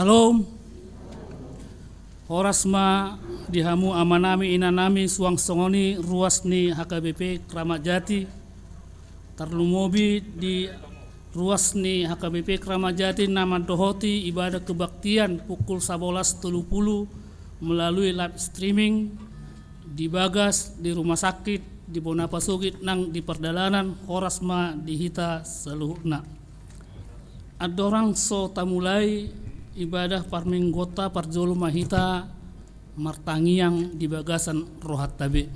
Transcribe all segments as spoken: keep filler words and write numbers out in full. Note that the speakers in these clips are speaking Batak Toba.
Syalom. Horas ma di hamu amanami, inanami, suang songon i ruas ni H K B P Kramat Jati. Tarlumobi di ruas ni H K B P Kramat Jati na mandohoti ibadah kebaktian pukul sabolas tolu pulu melalui live streaming di bagas, di rumah sakit, di bona pasogit nang di pardalanan, horas ma di hita saluhutna. Andorang so tamulai ibadah parmingguonta, parjolo ma hita martangiang di bagasan rohanta be.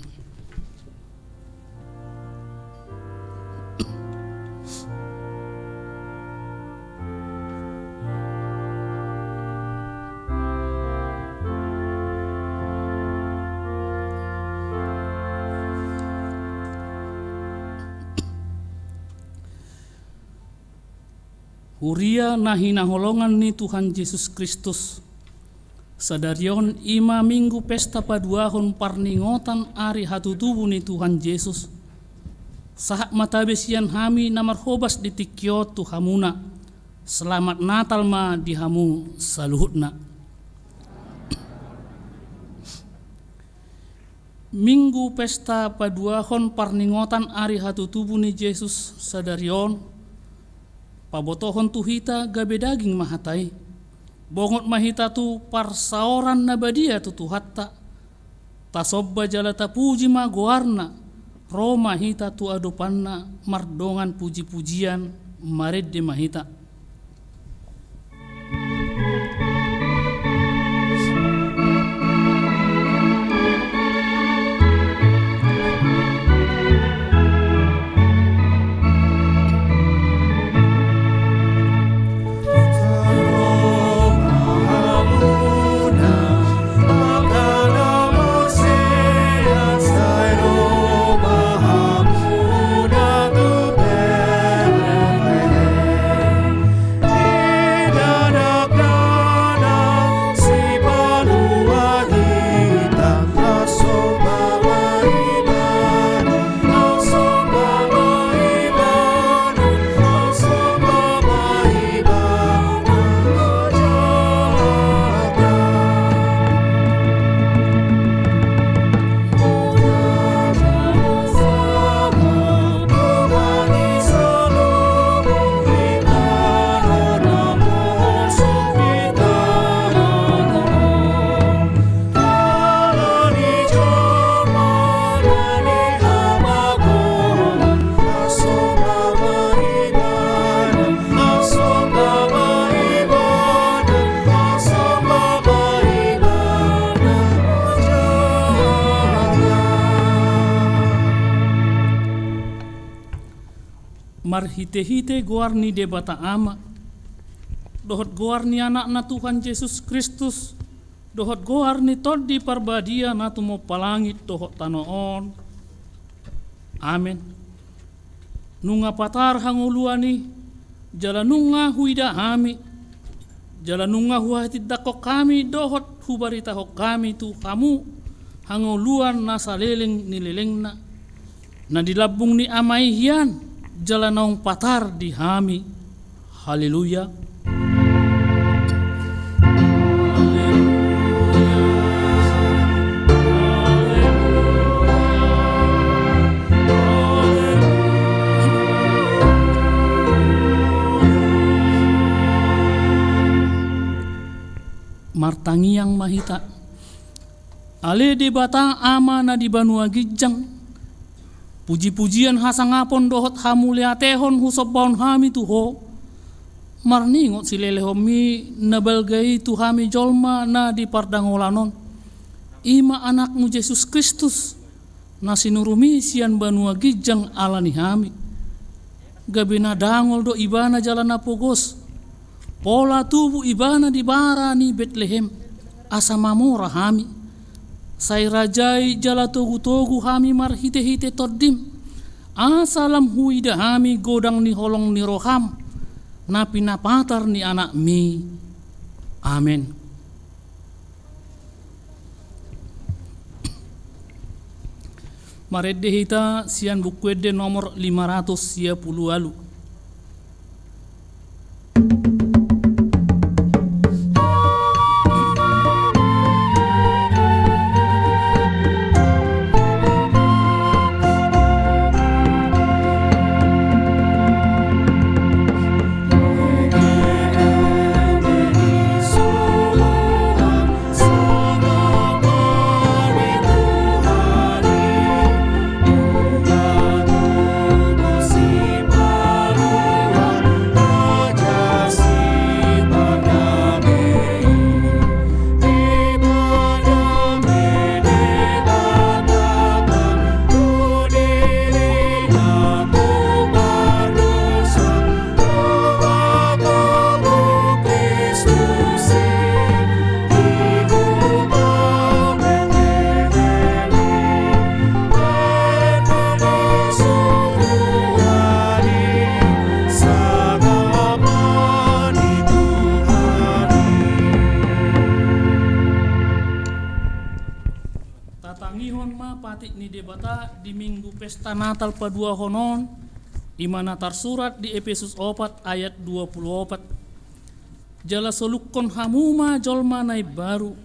Huria na hinaholongan ni Tuhan Jesus Kristus, sadari on i ma Minggu Pesta Paduahon parningotan ari hatutubu ni Tuhan Jesus. Sahat ma tabe sian hami na marhobas di tingki on tu hamuna. Selamat Natal ma di hamu saluhutna. Minggu Pesta Paduahon parningotan ari hatutubu ni Jesus sadari on, pabotohon tu hita gabe daging ma hata i. Bongot ma hita tu parsaoran na badia tu Tuhanta. Tasomba jala tapuji ma goarna, ro ma hita tu adopanna mardongan pujipujian, marende ma hita. Marhitehite goar ni Debata Ama, dohot goar ni Anakna Tuhan Jesus Kristus, dohot goar ni Tondi Parbadia na tumompa langit dohot tano on. Amen. Nunga patar hangoluan i, jala nunga huida hami, jala nunga huhatindangkon hami dohot hubaritahon hami tu hamu hangoluan na saleleng ni lelengna, na di lambung ni Ama i hian, jala naung patar di hami. Haleluya. Martangiang ma hita. Ale Debata Ama na di banua ginjang, pujipujian hasangapon dohot hamuliatehon husombahon hami tu Ho, marningot silehonMi na balga i tu hami jolma na di pardangolan on, i ma Anakmu Jesus Kristus, na sinuruMi sian banua ginjang ala ni hami. Gabe na dangol do Ibana jala na pogos. Pola tubu Ibana di bara ni Betlehem, asa mamora hami. Sai rajai jala togutogu hami marhitehite TondiM, asa lam huida hami godang ni holong ni rohaM, na pinapatar ni AnakMi. Amen. Marende hita sian Buku Ende nomor lima ratus sia pulu ualu. Nihon ma patik ni Debata di Minggu Pesta Natal paduahon on, i ma na tarsurat di Epesus opat ayat dua pulu opat. Jala solukkon hamu ma jolma na imbaru,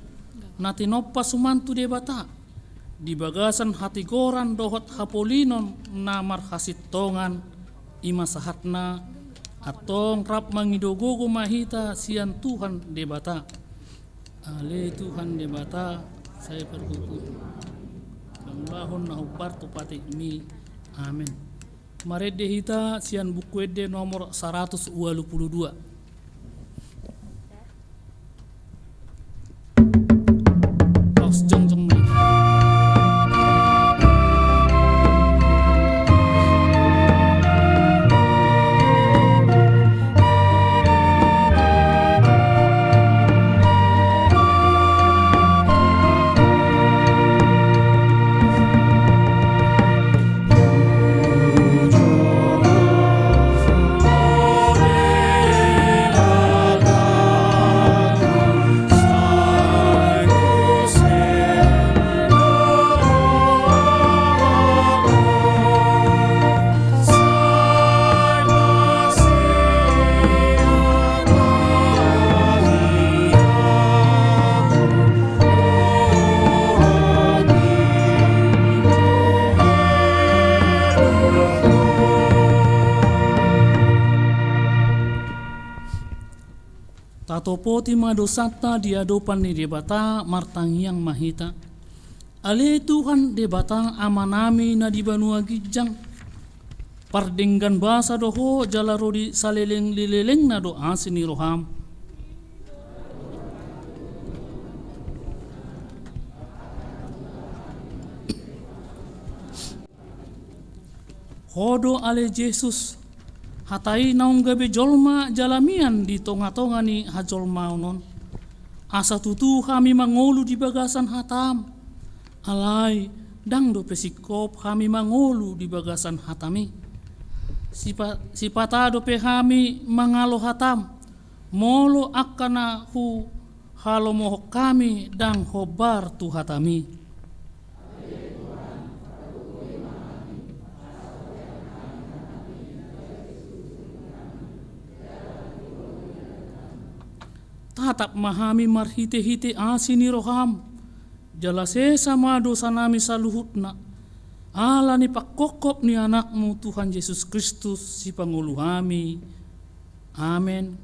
na tinompa suman tu Debata, di bagasan hatigoran dohot hapolinon na marhasintongan, i ma sahatna, antong rap mangido gogo ma hita sian Tuhan Debata. Ale Tuhan Debata, sai pargogoi. Mangulahon na hombar tu patikmi. Amen. Marende hita sian Buku Ende nomor saratus ualu pulu dua. Laos jongjong ma i. Tatopoti ma dosanta di adopan ni Debata, martangiang ma hita. Ale Tuhan Debata Amanami na di banua ginjang, pardenggan basa do Ho jala ro di saleleng ni lelengna do asi ni roham. Ho do ale Jesus, hata i naung gabe jolma jala mian di tongatonga ni hajolmaon on. Asa tutu hami mangolu di bagasan hatam. Alai, ndang dope singkop hami mangolu di bagasan hatami. Sipa-, sipata dope hami mangalo hatam. Molo angka na huhalomohon hami ndang hombar tu hatami. Tatap ma hami marhitehite asi ni roham, jala sesa ma dosanami saluhutna, ala ni pangkophop ni Anakmu Tuhan Jesus Kristus, Sipangolu hami. Amen.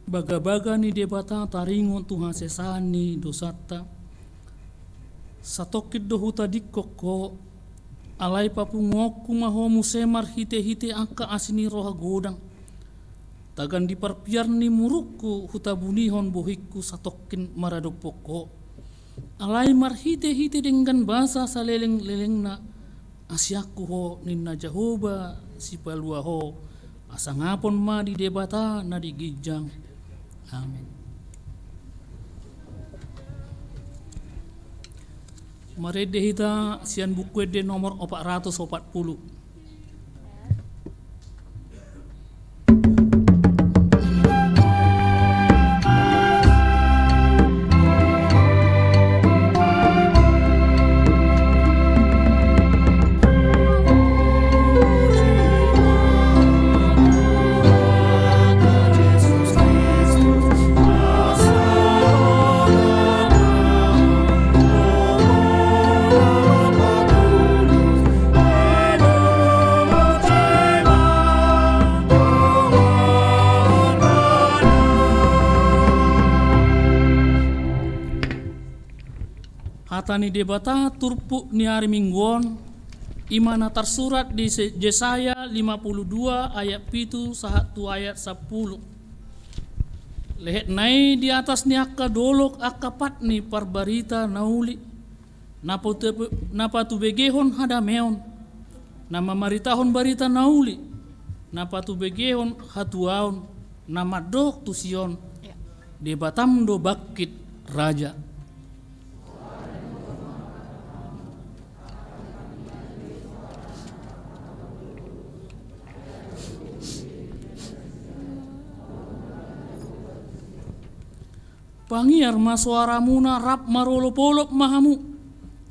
Bagabaga ni Debata taringot tu hasesaan ni dosanta. Satongkin do hutadingkon ho, alai papunguonku ma ho muse marhitehite angka asi ni roha godang. Tagan di parpiar ni murukku hutabunihon bohingku satongkin maradophon ho. Alai marhitehite denggan basa saleleng-lelengna, asianku ho ninna Jahowa Sipalua ho, hasangapon ma di Debata na di ginjang. Amen. Marende hita sian Buku Ende nomor opat ratus opat pulu. Hata ni Debata turpuk ni ari Minggu on, i ma na tarsurat di Se-, Jesaya lima pulu dua ayat pitu sahat tu ayat sampulu. Lehetna i di atas ni angka dolok angka pat ni parbarita na uli, na patu-, na patubegehon hadameon, na mamaritahon barita na uli, na patubegehon hatuaon, na mandok tu Sion, Debatam do bangkit, Raja. Pangiar ma soaramuna rap marolopolop ma hamu,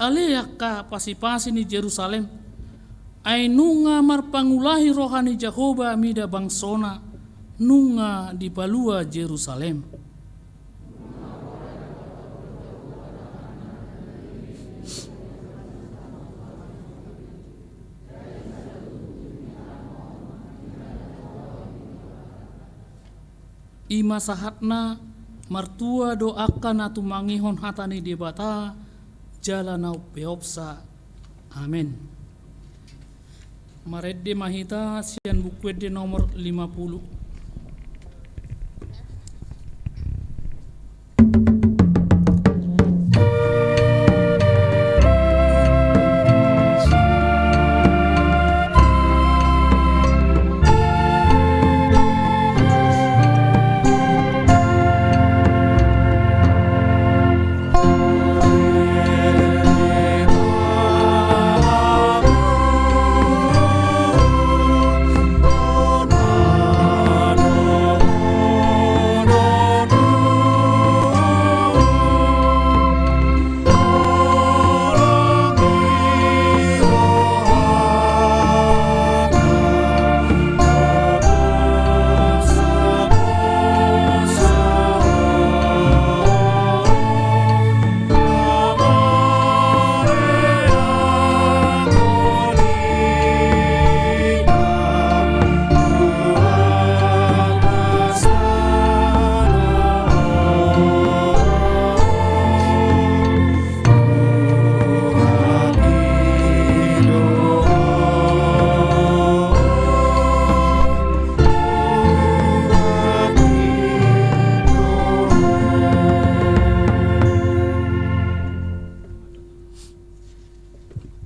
ale angka pasipasi ni Jerusalem. Ai nunga marpangulahi roha ni Jahowa mida bangsona, nunga dipalua Jerusalem. I ma sahatna, martua do angka na tumangihon hata ni Debata jala na umpeopsa. Amen. Marende ma hita sian Buku Ende nomor lima pulu.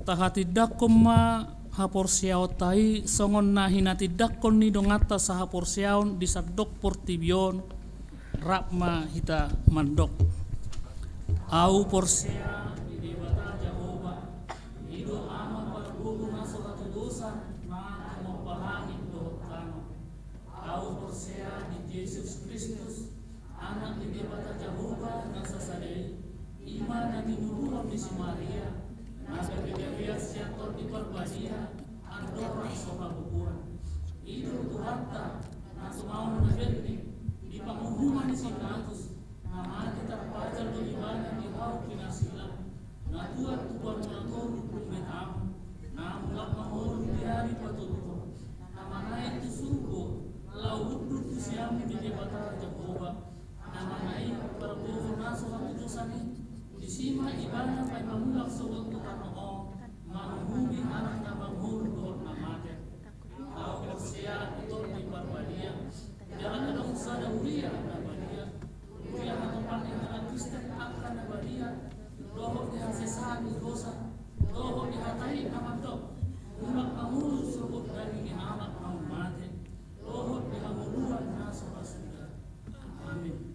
Tahatindangkon ma haporseaonta i songon na hinatindangkon ni donganta sahaporseaon di sandok portibi on, rap ma hita mandok. Ahu porsea di Debata Jahowa, i do Ama parboru na so hatudosan na tumompa langit dohot tano. Ahu porsea di Jesus Kristus, Anak ni Debata Jahowa na sasada i, i ma na tinubuhon ni si Maria, na gabe-gabean sian Tondi Parbadia, andorang so habubuhan. I do Tuhanta, na tumaon na bernit, di panguhuman ni si Pilatus, na mate tarpajal do ibana di hau pinasilang, na tuat tu banua toru dung be tamu, na mulak mangolu di ari patoluhon, na manaek tu surgo, laho hundul tu siamun ni Debata Jahowa, na manaek parboru na so hatudosan i, disi ma ibana paima mulak sogot tu tano on, manguhumi halak na mangolu dohot na mate. Ahu porsea di Tondi Parbadia, jala adong sada huria na badia, huria hatopan ni halak Kristen angka na badia, dohot di hasesaan ni dosa, dohot di hata i na mandok, mulak mangolu sogot daging ni halak na mate, dohot di hangoluan na so hasuda. Amin.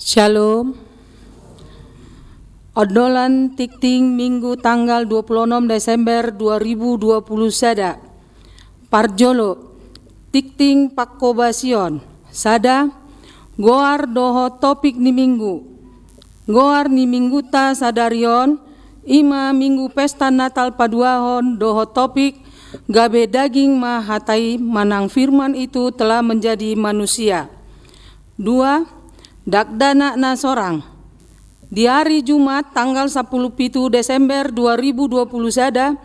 Shalom. Ondolan tingting Minggu tanggal dua puluh enam Desember dua ribu dua puluh sada. Parjolo, tingting pangkobasion. Sada, goar dohot topik ni Minggu. Goar ni Mingguta sadari on, i ma Minggu Pesta Natal Paduahon dohot topik, gabe daging ma hata i manang firman itu telah menjadi manusia. Dua, dakdanak na sorang. Di ari Jumat tanggal sampulu pitu Desember dua ribu dua puluh sada,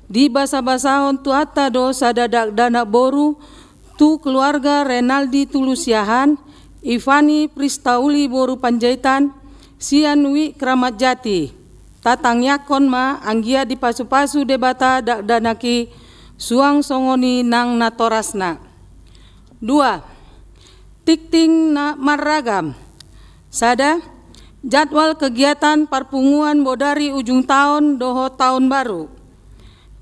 dibasabasahon Tuhanta do sada dakdanak boru tu keluarga Renaldi Tulusiahan, Ivani Pristauli boru Panjaitan, sian Wijk Kramat Jati. Tatangiangkon ma anggiat dipasupasu Debata dakdanak i suang songon i nang natorasna. Dua, tingting na marragam. Sada, jadwal kegiatan parpunguan bodari ujung taon dohot taon baru.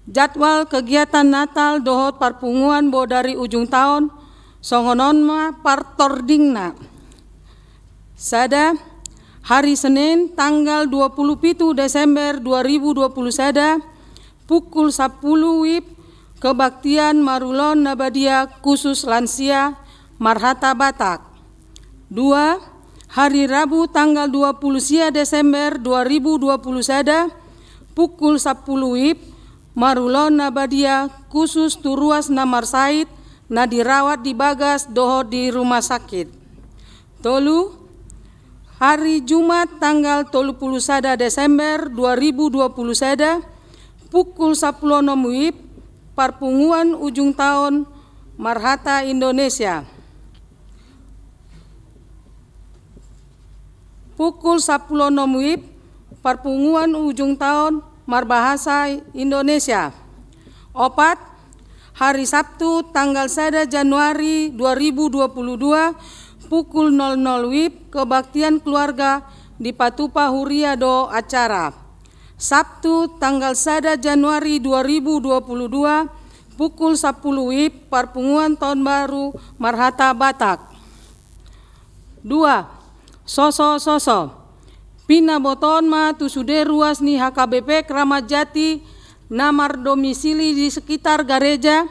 Jadwal kegiatan Natal dohot parpunguan bodari ujung taon, songon on ma partordingna. Sada, hari Senin tanggal dua puluh pitu Desember dua ribu dua puluh sada, pukul sampulu wib, kebaktian marulaon na badia khusus lansia marhata Batak. Dua, hari Rabu tanggal dua puluh sia Desember dua ribu dua puluh sada, pukul sampulu wib, marulaon na badia khusus tu ruas na marsahit na dirawat di bagas dohot di rumah sakit. Tolu, hari Jumat tanggal tolu puluh sada Desember dua ribu dua puluh sada, pukul sampulu onom wib, parpunguan ujung taon marhata Indonesia. Pukul sampulu onom wib, parpunguan ujung taon marbahasa Indonesia. Opat, hari Sabtu tanggal sada Januari dua ribu dua puluh dua, pukul nol nol wib, kebaktian keluarga dipatupa huria do acara. Sabtu tanggal sada Januari dua ribu dua puluh dua, pukul sampulu wib, parpunguan taon baru marhata Batak. Dua, sosososo. Pinabotoon ma tu sude ruas ni H K B P Kramat Jati na mardomisili di sekitar gareja,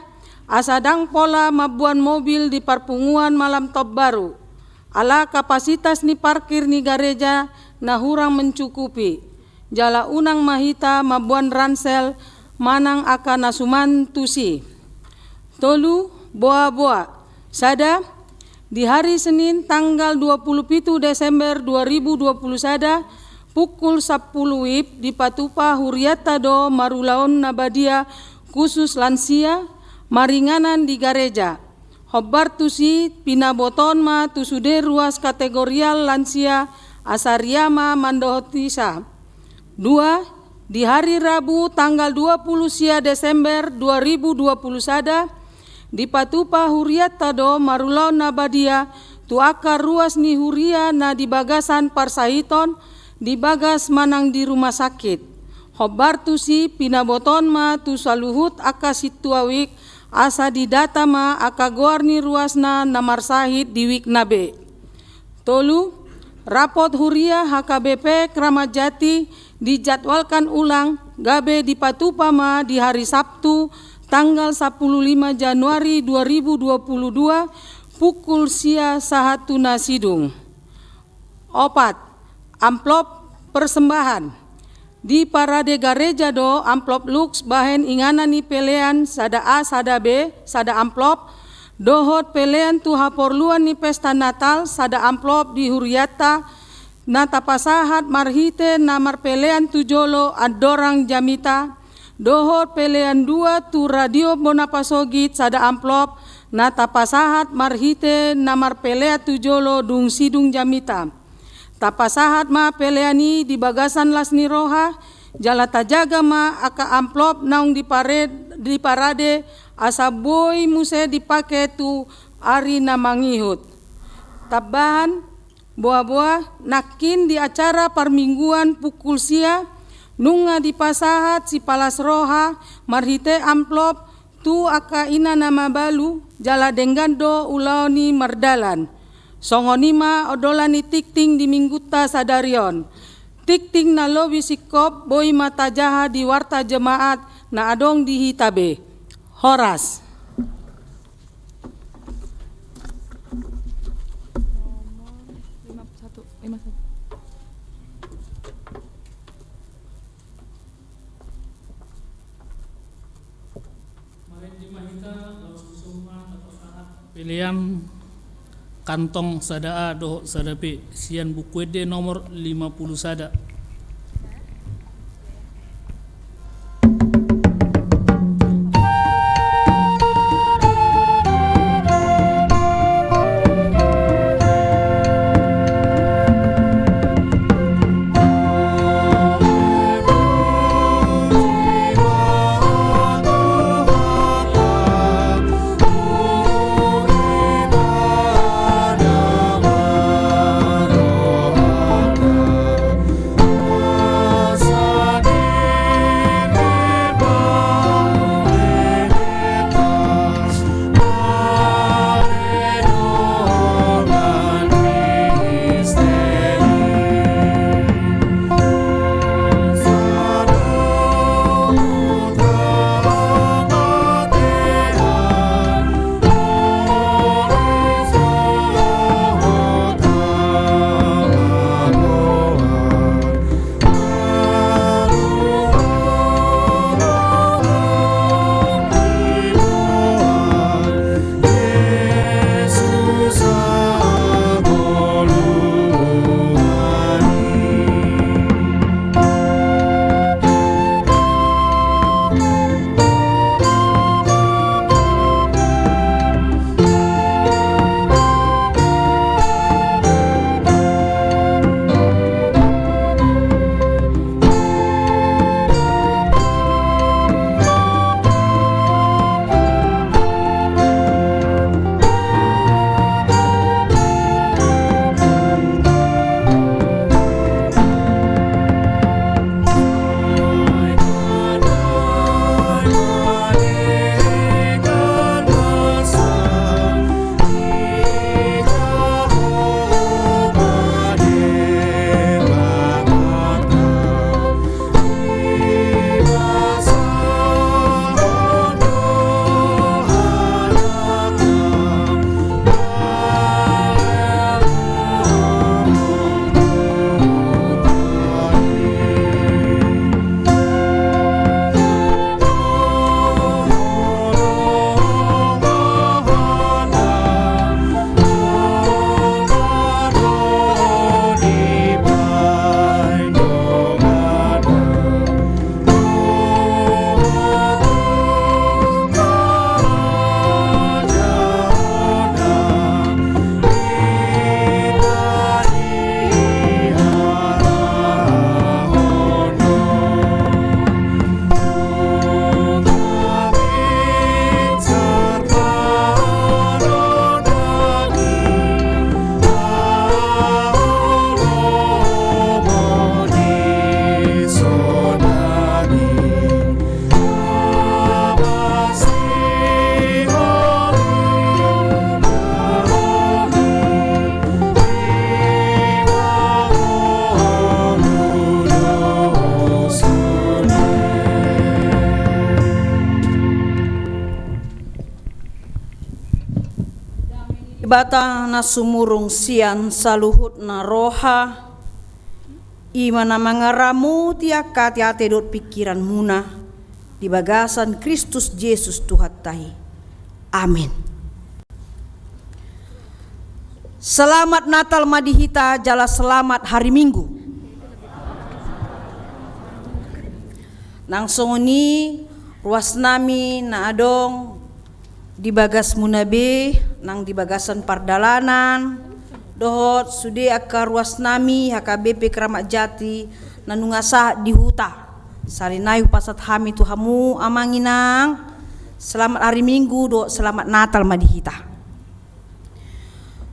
asa ndang pola mamboan mobil di parpunguan malam taon baru. Ala kapasitas ni parkir ni gareja na hurang mencukupi. Jala unang ma hita mamboan ransel manang angka na suman tusi. Tolu, boaboa. Sada, di hari Senin tanggal dua puluh pitu Desember dua ribu dua puluh sada, pukul sampulu wib, dipatupa hurianta do marulaon na badia khusus lansia maringanan di gareja. Hombar tusi, pinabotoon ma tu sude ruas kategorial lansia asa ria ma mandohoti sa. Dua, di hari Rabu tanggal dua puluh sia Desember dua ribu dua puluh sada, dipatupa hurianta do marulaon na badia tu angka ruas ni huria na di bagasan parsahiton, di bagas manang di rumah sakit. Hombar tusi, pinabotoon ma tu saluhut angka sintua Wijk asa didata ma angka goar ni ruasna na marsahit di wijk na be. Tolu, rapot huria H K B P Kramat Jati dijadwalkan ulang gabe dipatupa ma di hari Sabtu tanggal sampulu lima Januari dua ribu dua puluh dua, pukul sia sahat tu na sidung. Opat, amplop persembahan. Di parade gareja do amplop lux bahen inganan ni pelean sada A, sada B, sada amplop, dohot pelean tu haporluan ni pesta Natal sada amplop di hurianta, na tapasahat marhite na marpelean tu jolo andorang jamita, dohot pelean dua tu Radio Bona Pasogit sada amplop, na tapasahat marhite na marpelean tu jolo dung sidung jamita. Tapasahat ma pelean i di bagasan las ni roha, jala tajaga ma angka amplop naung dipare-, diparade asa boi muse dipake tu ari na mangihut. Tambahan, boaboa, nangkin di acara parmingguan pukul sia, nunga dipasahat sipalas roha marhite amplop tu angka ina na mabalu, jala denggan do ulaon i mardalan. Songon i ma ondolan ni tingting di minggunta sadari on. Tingting na lobi singkop boi ma tajaha di warta jemaat na adong di hita be. Horas. Marende ma hita, laos dison ma tapasahat pelean kantong sada A dohot sada P sian Buku Ende nomor lima puluh sada. Debata na sumurung sian saluhutna roha, i ma na mangaramoti angka ateate dohot pingkiranmuna di bagasan Kristus Jesus Tuhanta i. Amin. Selamat Natal ma di hita jala selamat hari Minggu. Nang songon i ruasnami na adong di bagasmuna be, nang di bagasan pardalanan, dohot sude angka ruasnami H K B P Keramat Jati na nunga sahat di huta. Sahali nai hupasahat hami tu hamu amang inang, selamat hari Minggu dohot selamat Natal ma di hita.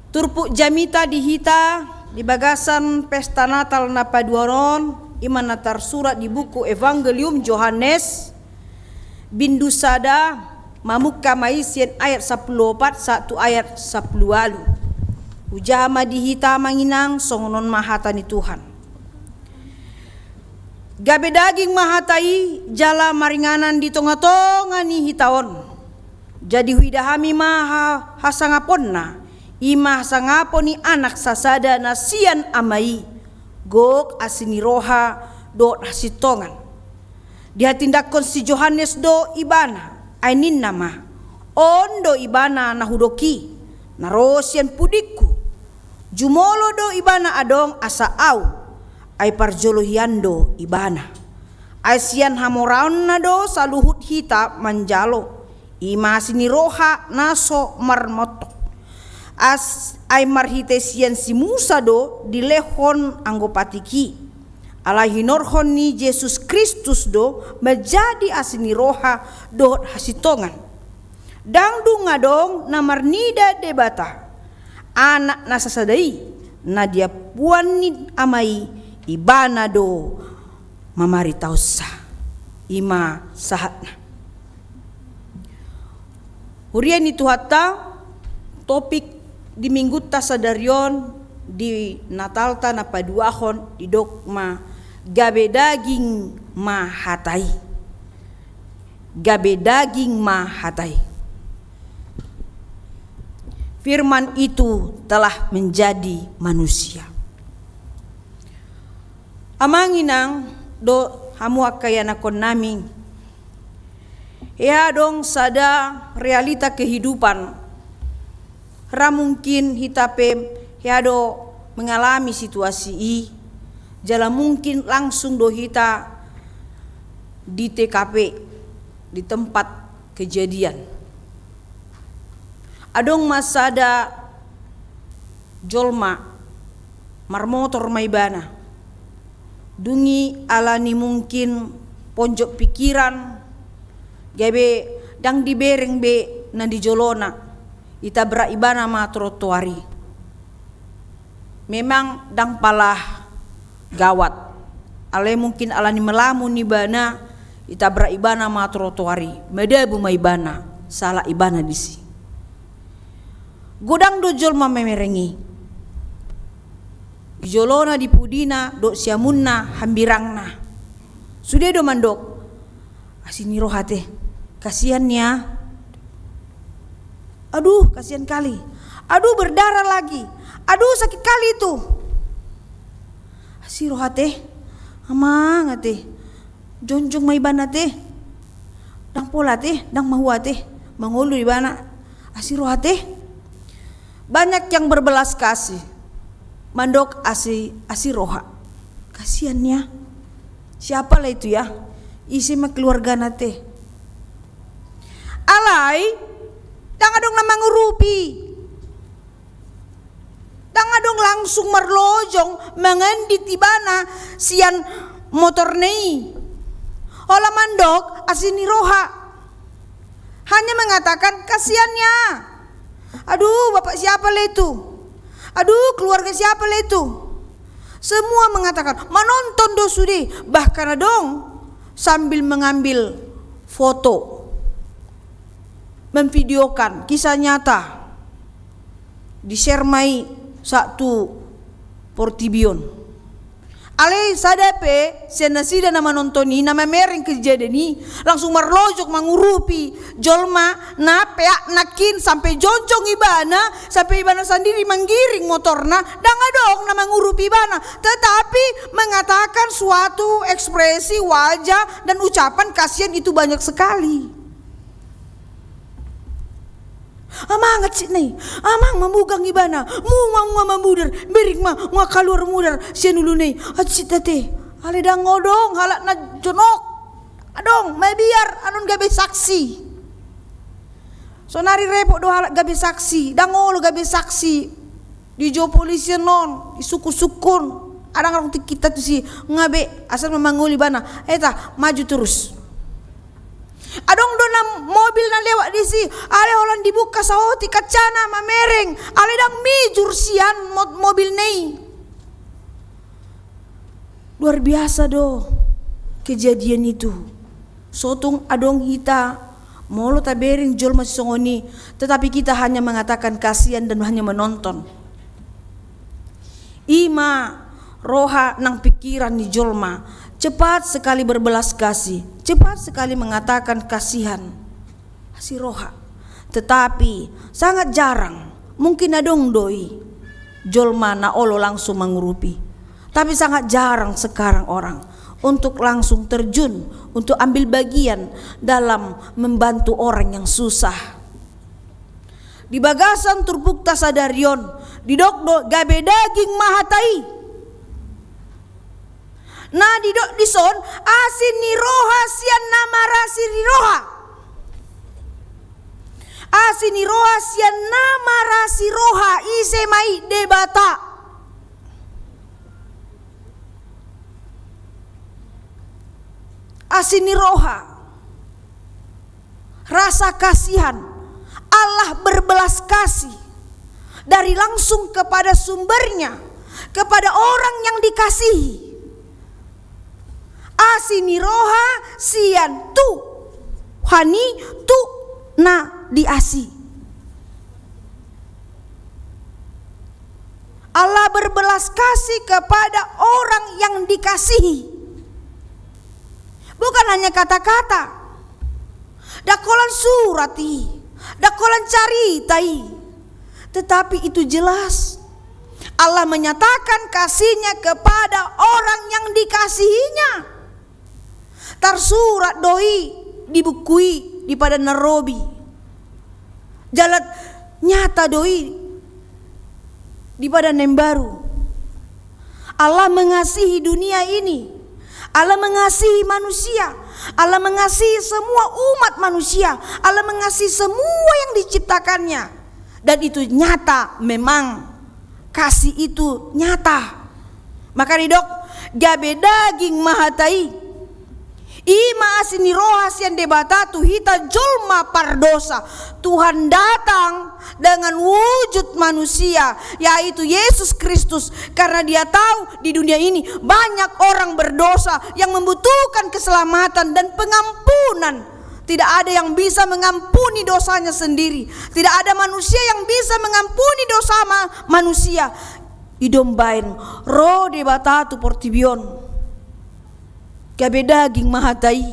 Turpuk jamita di hita di bagasan pesta Natal na paduahon on, i ma na tarsurat di buku Evangelium Johannes, bindu sada, mamungka ma i sian ayat sampulu opat sahat tu ayat sampulu ualu. Hujaha ma di hita, Amang Inang, songon on ma hata ni Tuhan. Gabe daging ma hata i jala maringanan di tonga-tonga ni hita on. Jadi huida hami ma ha-, hasangaponna, i ma hasangapon ni Anak sasada na sian Ama i, gok asi ni roha dohot hasintongan. Dihatindanghon si Johannes do Ibana, ai ninna ma: On do Ibana na hudok i, na ro sian pudingku. Jumolo do Ibana adong asa Ahu, ai parjolo hian do Ibana. Ai sian hamoraonna do saluhut hita manjalo, i ma asi ni roha na so marmontok. As-, ai marhite sian si Musa do dilehon anggo patik i. Alai hinorhon ni Jesus Kristus do manjadi asi ni roha dohot hasintongan. Ndang dung adong na marnida Debata, Anak na sasada i, na diampuan ni Ama i, Ibana do mamaritaonsa. I ma sahatna. Huria ni Tuhanta, topik di Minggunta sadari on, di Natalta na paduahon, didok ma gabe daging ma hata i. Gabe daging ma hata i. Firman itu telah menjadi manusia. Amang Inang dohot hamu angka ianakhonnami, hea adong sada realita kehidupan, ra mungkin hita pe hea do mengalami situasi i, jala mungkin langsung do hita di T K P, di tempat kejadian. Adong ma sada jolma, marmotor ma ibana. Dung i alani mungkin ponjot pikiran, gabe ndang dibereng be na di jolona, itabrak ibana ma trotoar i. Memang ndang pala gawat. Alai mungkin alani melamun ibana, itabrak ibana ma trotoar i, madabu ma ibana, salah ibana disi. Godang do jolma mamereng i. Di jolona, di pudina dohot siamunna, hambirangna. Sude do mandok: Asi ni roha ate, kasian ya. Aduh, kasian kali. Aduh, berdarah lagi. Aduh, sakit kali itu. Asi roha ate, Amang ate. Jongjong ma ibana ate. Ndang pola ate, ndang mahua ate. Mangolu ibana. Asi roha ate. Banyak yang berbelas kasih. Mandok asi, asi roha. Kasian ya. Siapa lah itu ya? Ise ma keluargana ate. Alai, ndang adong na mangurupi. Ndang adong langsung marlojong mangendit ibana sian motorna i. Holan mandok asi ni roha. Hanya mengatakan, "Kasian ya. Aduh, bapak siapa lah itu? Aduh, keluarga siapa lah itu?" Semua mengatakan, manonton do sude, bahkan adong sambil mengambil foto, memvideokan kisah nyata, di-share ma i sahat tu portibi on. Alai sada pe sian nasida na manonton i, na mamereng kejadian i, langsung marlojong mangurupi jolma na peak nangkin sampe jongjong ibana, sampe ibana sandiri manggiring motorna, ndang adong na mangurupi ibana, tetapi mengatakan suatu ekspresi wajah dan ucapan kasian itu banyak sekali. Amang, hansit na i. Amang, mamugang ibana. Muna, muna mamudar. Bereng ma, muna kaluar mudar sian ulu na i. Hansit ate. Alai ndang adong halak na jonok. Adong, mabiar annon gabe saksi. Sonari repot do halak gabe saksi. Ndang olo gabe saksi. Dijou polisi annon, disungkun-sungkun. Ndang adong tingkitna tusi. Nga be, asal ma mangolu ibana. Eta, maju terus. Adong do na mobil na lewat disi, alai holan dibuka saotik kacana mamereng, alai ndang mijur sian mo-, mobilna i. Luar biasa do kejadian itu. So tung adong hita, molo tabereng jolma sisongon i, tetapi kita hanya mengatakan kasian dan hanya menonton. I ma roha nang pikiran ni jolma, cepat sekali berbelas kasih, cepat sekali mengatakan kasihan, asi roha. Tetapi sangat jarang, mungkin adong do i jolma na olo langsung mangurupi. Tapi sangat jarang sekarang orang untuk langsung terjun, untuk ambil bagian dalam membantu orang yang susah. Di bagasan turpukta sadari on, didok do gabe daging ma hata i. Na didok dison, asi ni roha sian na marasi ni roha. Asi ni roha sian na marasi roha, ise ma i? Debata. Asi ni roha, rasa kasihan, Allah berbelas kasih dari langsung kepada sumbernya, kepada orang yang dikasihi. Asi ni roha sian tu, hami tu na diasi. Allah berbelas kasih kepada orang yang dikasihi. Bukan hanya kata-kata. Dang holan surat i, dang holan carita i. Tetapi itu jelas. Allah menyatakan kasihnya kepada orang yang dikasihinya. Tarsurat do i di buku i, di Padan na Robi. Jala nyata do i di Padan na Imbaru. Allah mengasihi dunia ini. Allah mengasihi manusia. Allah mengasihi semua umat manusia. Allah mengasihi semua yang diciptakannya. Dan itu nyata memang. Kasih itu nyata. Maka didok, gabe daging ma hata i. I ma asi ni roha sian Debata tu hita jolma pardosa. Tuhan datang dengan wujud manusia, yaitu Yesus Kristus. Karena Dia tahu di dunia ini banyak orang berdosa yang membutuhkan keselamatan dan pengampunan. Tidak ada yang bisa mengampuni dosanya sendiri. Tidak ada manusia yang bisa mengampuni dosa ma-, manusia. I do umbaen ro Debata tu portibi on. Gabe daging ma hata i.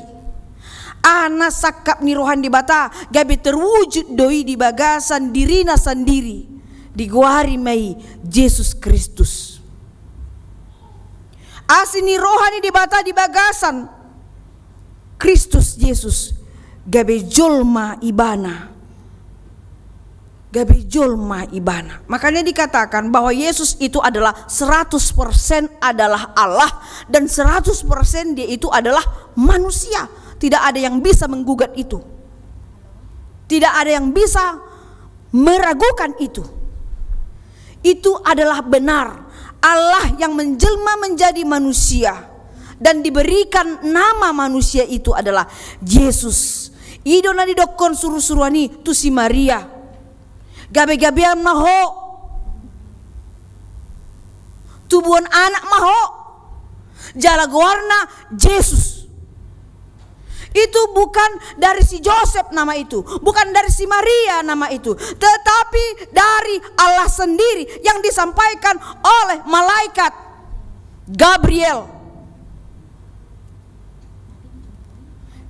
Aha na sangkap ni roha ni Debata, gabe terwujud do i di bagasan dirina sandiri. Digoari ma i Jesus Kristus. Asi ni roha ni Debata di bagasan Kristus Jesus, gabe jolma Ibana. Gabe jolma Ibana. Makanya dikatakan bahwa Yesus itu adalah seratus persen adalah Allah dan seratus persen Dia itu adalah manusia. Tidak ada yang bisa menggugat itu. Tidak ada yang bisa meragukan itu. Itu adalah benar. Allah yang menjelma menjadi manusia dan diberikan nama manusia itu adalah Yesus. I do na didokkon surusuruan i tu si Maria. Gabegabean ma ho. Tubuhon anak ma ho. Jala goarna Jesus. Itu bukan dari si Josep nama itu, bukan dari si Maria nama itu, tetapi dari Allah sendiri yang disampaikan oleh malaikat Gabriel.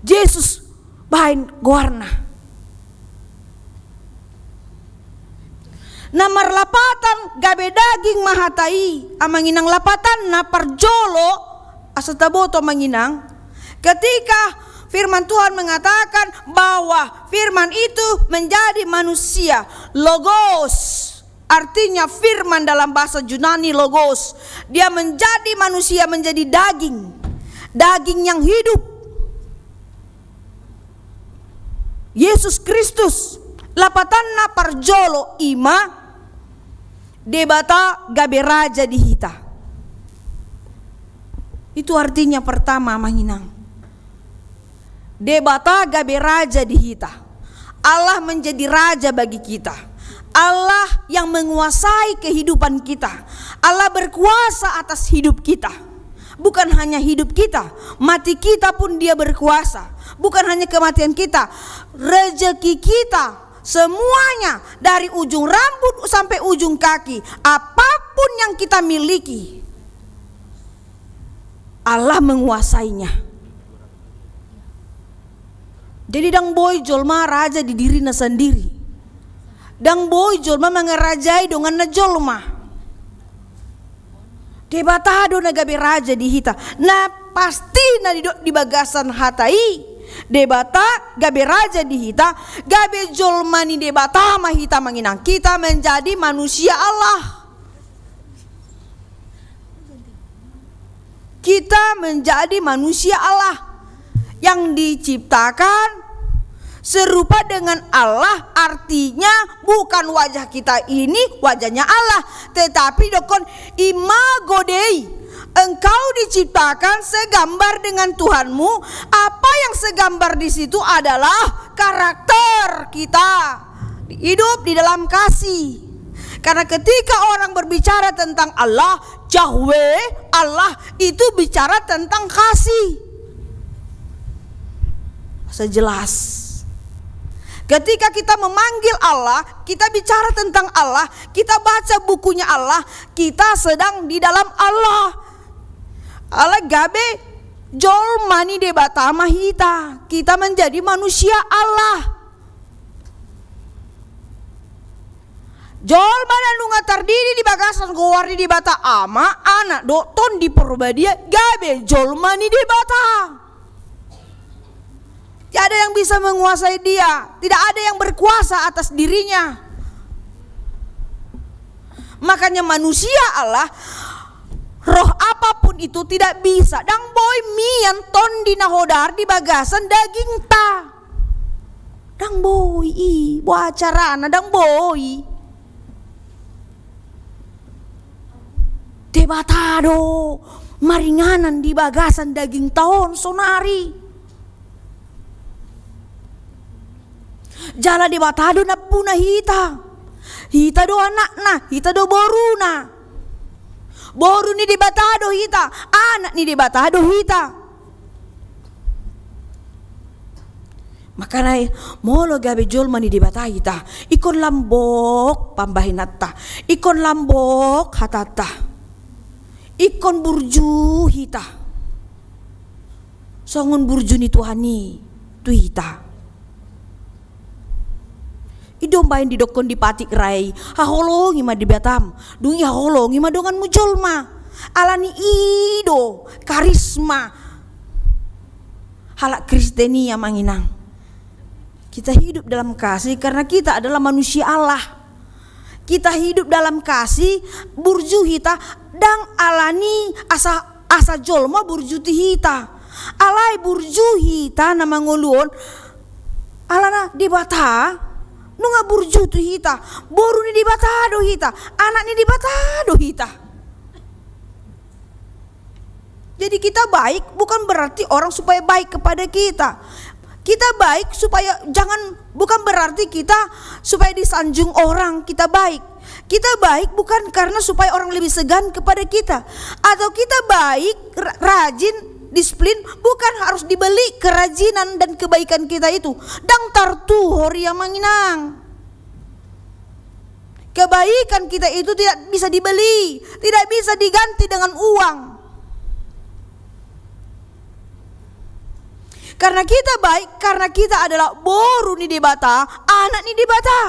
Jesus baen goarna. Na marlapatan gabe daging ma hata i, amang inang, lapatanna parjolo, asa taboto amang inang, ketika firman Tuhan mengatakan bahwa firman itu menjadi manusia, logos, artinya firman dalam bahasa Yunani logos, dia menjadi manusia, menjadi daging, daging yang hidup. Yesus Kristus, lapatanna parjolo i ma Debata gabe raja di hita. Itu artinya pertama, amang inang. Debata gabe raja di hita. Allah menjadi raja bagi kita. Allah yang menguasai kehidupan kita. Allah berkuasa atas hidup kita. Bukan hanya hidup kita, mati kita pun Dia berkuasa. Bukan hanya kematian kita, rezeki kita, Semuanya, dari ujung rambut sampai ujung kaki, apapun yang kita miliki, Allah menguasainya. Jadi, ndang boi jolma raja di dirina sandiri. Ndang boi jolma mangarajai donganna jolma. Debata do na gabe raja di hita. Na pasti na didok di bagasan hata i, Debata gabe raja di hita, gabe jolma ni Debata ma hita, amang inang. Kita menjadi manusia Allah. Kita menjadi manusia Allah yang diciptakan serupa dengan Allah, artinya bukan wajah kita ini wajahnya Allah, tetapi didok imago Dei. Engkau diciptakan segambar dengan Tuhanmu. Apa yang segambar di situ adalah karakter kita hidup di dalam kasih. Karena ketika orang berbicara tentang Allah, Yahweh, Allah, itu bicara tentang kasih. Sejelas. Ketika kita memanggil Allah, kita bicara tentang Allah, kita baca bukunya Allah, kita sedang di dalam Allah. Alai gabe jolma ni Debata ma hita, kita menjadi manusia Allah. Jolma na nunga tardidi di bagasan goar ni Debata Ama, Anak dohot Tondi Porbadia, gabe jolma ni Debata. Tidak ada yang bisa menguasai dia, tidak ada yang berkuasa atas dirinya. Makanya manusia Allah, roh apapun itu tidak bisa, ndang boi mian tondi na hodar di bagasan dagingta. Ndang boi, i, boha carana, ndang boi. Debata do maringanan di bagasan dagingta on sonari. Jala Debata do nampuna hita. Hita do anakna, hita do boruna. Boru ni Debata do hita, anak ni Debata do hita. Makana i, molo gabe jolma ni Debata hita, ingkon lambok pambahenanta, ingkon lambok hatanta, ingkon burju hita. Songon burju ni Tuhan i tu hita. I do umbahen didokkon di Patik Rae i, haholongi ma Debatam, dung i haholongi ma donganmu jolma. Alani i do karisma halak Kristen i, amang inang. Kita hidup dalam kasih karena kita adalah manusia Allah. Kita hidup dalam kasih, burju hita, ndang alani asa, asa jolma burju tu hita. Alai burju hita na mangolu on, alana Debata nunga burju tu hita, boru ni Debata do hita, anak ni Debata do hita. Jadi kita baik bukan berarti orang supaya baik kepada kita. Kita baik supaya jangan, bukan berarti kita supaya disanjung orang, kita baik. Kita baik bukan karena supaya orang lebih segan kepada kita. Atau kita baik, ra-, rajin, disiplin, bukan harus dibeli kerajinan dan kebaikan kita itu. Ndang tartuhor i, amang inang. Kebaikan kita itu tidak bisa dibeli, tidak bisa diganti dengan uang. Karena kita baik, karena kita adalah boru ni Debata, anak ni Debata.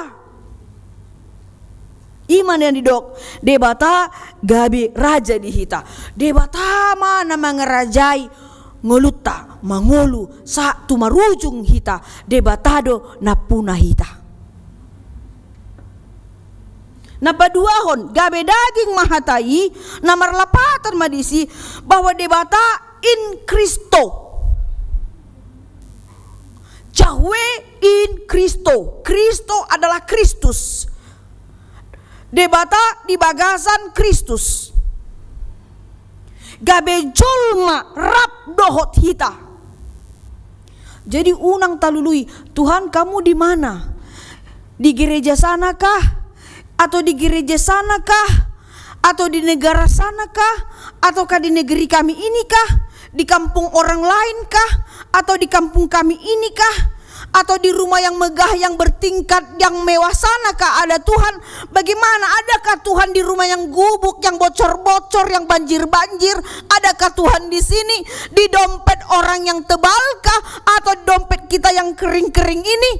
I ma na didok, Debata gabe raja di hita. Debata ma na mangarajai ngolunta, mangolu, sahat tu marujung hita, Debata do nampuna hita. Na paduahon, gabe daging ma hata i, na marlapatan ma disi, bahwa Debata in Christo. Yahweh in Christo. Christo adalah Kristus. Debata di bagasan Kristus. Gabe jolma rap dohot hita. Jadi unang talului, "Tuhan, kamu di mana? Di gereja sana kah? Atau di gereja sana kah? Atau di negara sana kah? Ataukah di negeri kami ini kah? Di kampung orang lain kah? Atau di kampung kami ini kah?" Atau di rumah yang megah, yang bertingkat, yang mewah sana kah ada Tuhan? Bagaimana, adakah Tuhan di rumah yang gubuk, yang bocor-bocor, yang banjir-banjir? Adakah Tuhan di sini? Di dompet orang yang tebal kah? Atau di dompet kita yang kering-kering ini?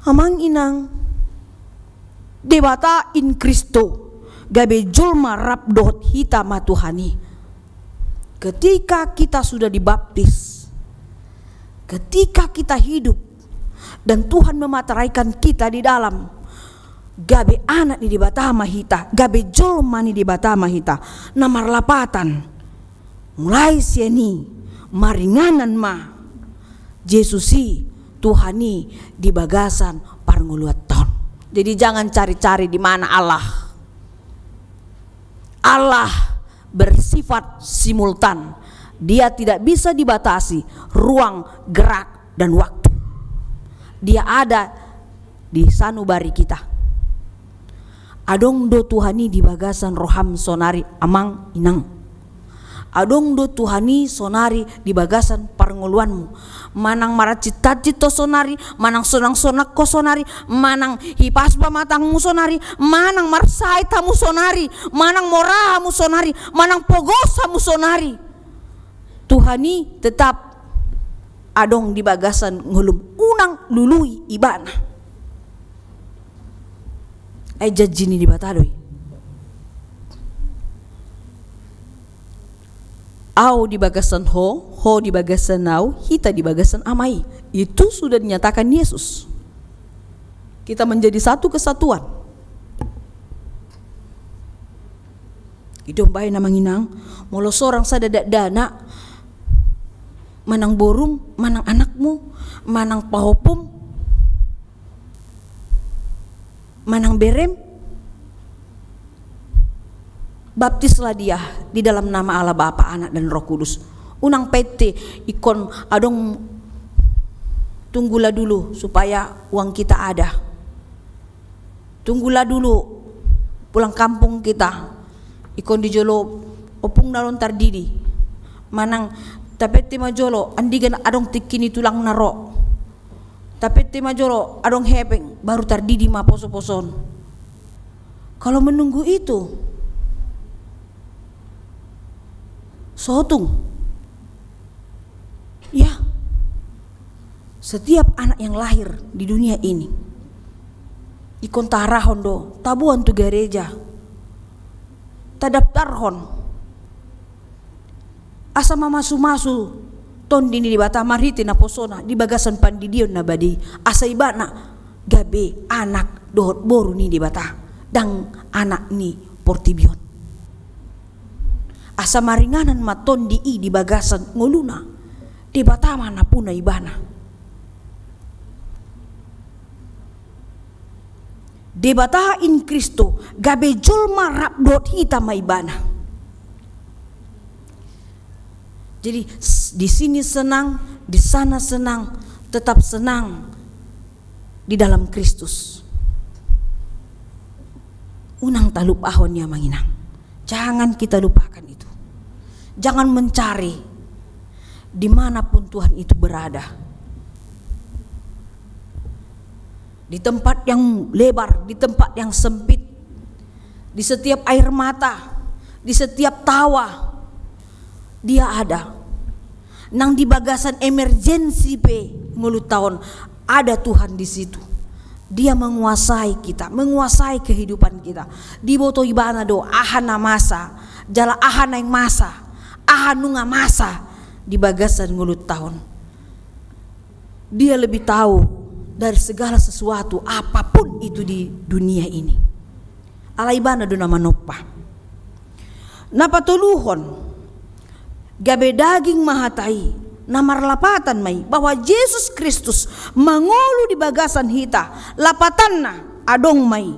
Amang inang, Debata in Kristo, gabe jolma rap dohot hita ma Tuhan i. Ketika kita sudah dibaptis, ketika kita hidup, dan Tuhan memateraikan kita di dalam, gabe anak ni Debata ma hita, gabe jolma ni Debata ma hita. Na marlapatan, mulai sian i, maringanan ma Jesus i, Tuhan i, di bagasan parngoluanta on. Jadi jangan cari-cari di mana Allah. Allah bersifat simultan. Dia tidak bisa dibatasi ruang, gerak, dan waktu. Dia ada di sanubari kita. Adong do Tuhan i di bagasan roham sonari, amang inang. Adong do Tuhan i sonari di bagasan parngoluanmu. Manang marancit-ancit ho sonari, manang sonang-sonang ho sonari, manang hipas ma matangmu sonari, manang marsahit hamu sonari, manang mora hamu sonari, manang pogos hamu sonari, Tuhan i tetap adong di bagasan ngolum. Unang lului Ibana. Ai janji ni Debata do i. Au di bagasan ho, ho di bagasan au, hita di bagasan Ama i. Itu sudah dinyatakan Yesus. Kita menjadi satu kesatuan. I do umbahen, amang inang, molo sorang sada dakdanak, manang borum, manang anakmu, manang pahompum, manang berem, baptislah dia di dalam nama Allah Bapa, Anak, dan Roh Kudus. Unang painte ingkon adong, tunggulah dulu supaya uang kita ada. Tunggulah dulu pulang kampung kita. Ingkon di jolo ompungna do tardidi. Manang tapainte ma jolo andigan adong tingki ni tulangna ro. Tapainte ma jolo adong hepeng, baru tardidi ma poso-poso on. Kalau menunggu itu, sotung. Ya. Setiap anak yang lahir di dunia ini, ingkon taarahon do, taboan tu gareja, tadaptarhon. Asa mamasu-masu Tondi ni Debata marhite naposona di bagasan pandidion na badia i, asa ibana gabe anak dohot boru ni Debata, ndang anak ni portibi on. Asa maringanan ma Tondi i di bagasan ngoluna, Debata ma nampuna ibana. Debata in Kristo, gabe jolma rap dohot hita ma ibana. Jadi, s-, di sini senang, di sana senang, tetap senang di dalam Kristus. Unang talupahon i, amang inang. Jangan kita lupakan itu. Jangan mencari dimanapun Tuhan itu berada. Di tempat yang lebar, di tempat yang sempit, di setiap air mata, di setiap tawa, Dia ada. Nang di bagasan emergensi pe ngolunta on, ada Tuhan di situ. Dia menguasai kita, menguasai kehidupan kita. Diboto ibana do aha na masa, jala aha naeng masa, aha nunga masa di bagasan ngolunta on. Dia lebih tahu dari segala sesuatu apapun itu di dunia ini. Alai ibana do na manompa. Na patoluhon, gabe daging ma hata i, na marlapatan ma i, bahwa Jesus Kristus mangolu di bagasan hita, lapatanna adong ma i.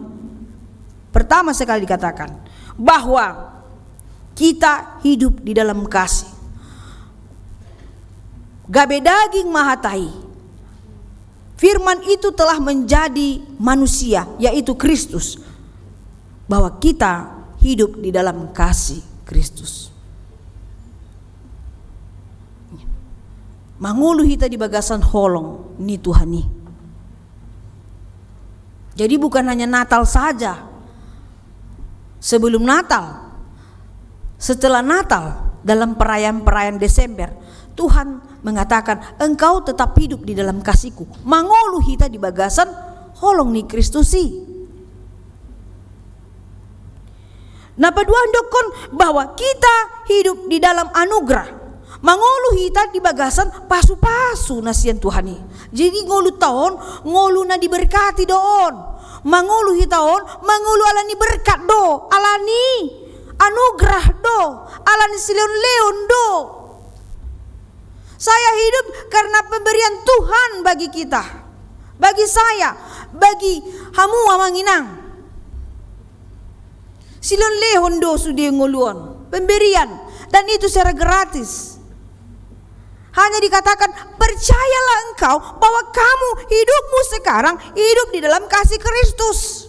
Pertama sekali dikatakan bahwa kita hidup di dalam kasih. Gabe daging ma hata i. Firman itu telah menjadi manusia, yaitu Kristus. Bahwa kita hidup di dalam kasih Kristus. Mangolu hita di bagasan holong ni Tuhan i. Jadi bukan hanya Natal saja. Sebelum Natal, setelah Natal, dalam perayaan-perayaan Desember, Tuhan mengatakan, "Engkau tetap hidup di dalam kasih-Ku." Mangolu hita di bagasan holong ni Kristus i. Na paduahon didokkon bahwa kita hidup di dalam anugerah. Mangolu hita di bagasan pasu-pasu na sian Tuhan i. Jadi ngolunta on, ngolu na diberkati do on. Mangolu hita on, mangolu ala ni berkat do, ala ni anugerah do, ala ni silehon-lehon do. Saya hidup karena pemberian Tuhan bagi kita, bagi saya, bagi hamu amang inang. Silehon-lehon do sude ngolu on, pemberian, dan itu secara gratis. Hanya dikatakan, "Percayalah engkau bahwa kamu, hidupmu sekarang hidup di dalam kasih Kristus."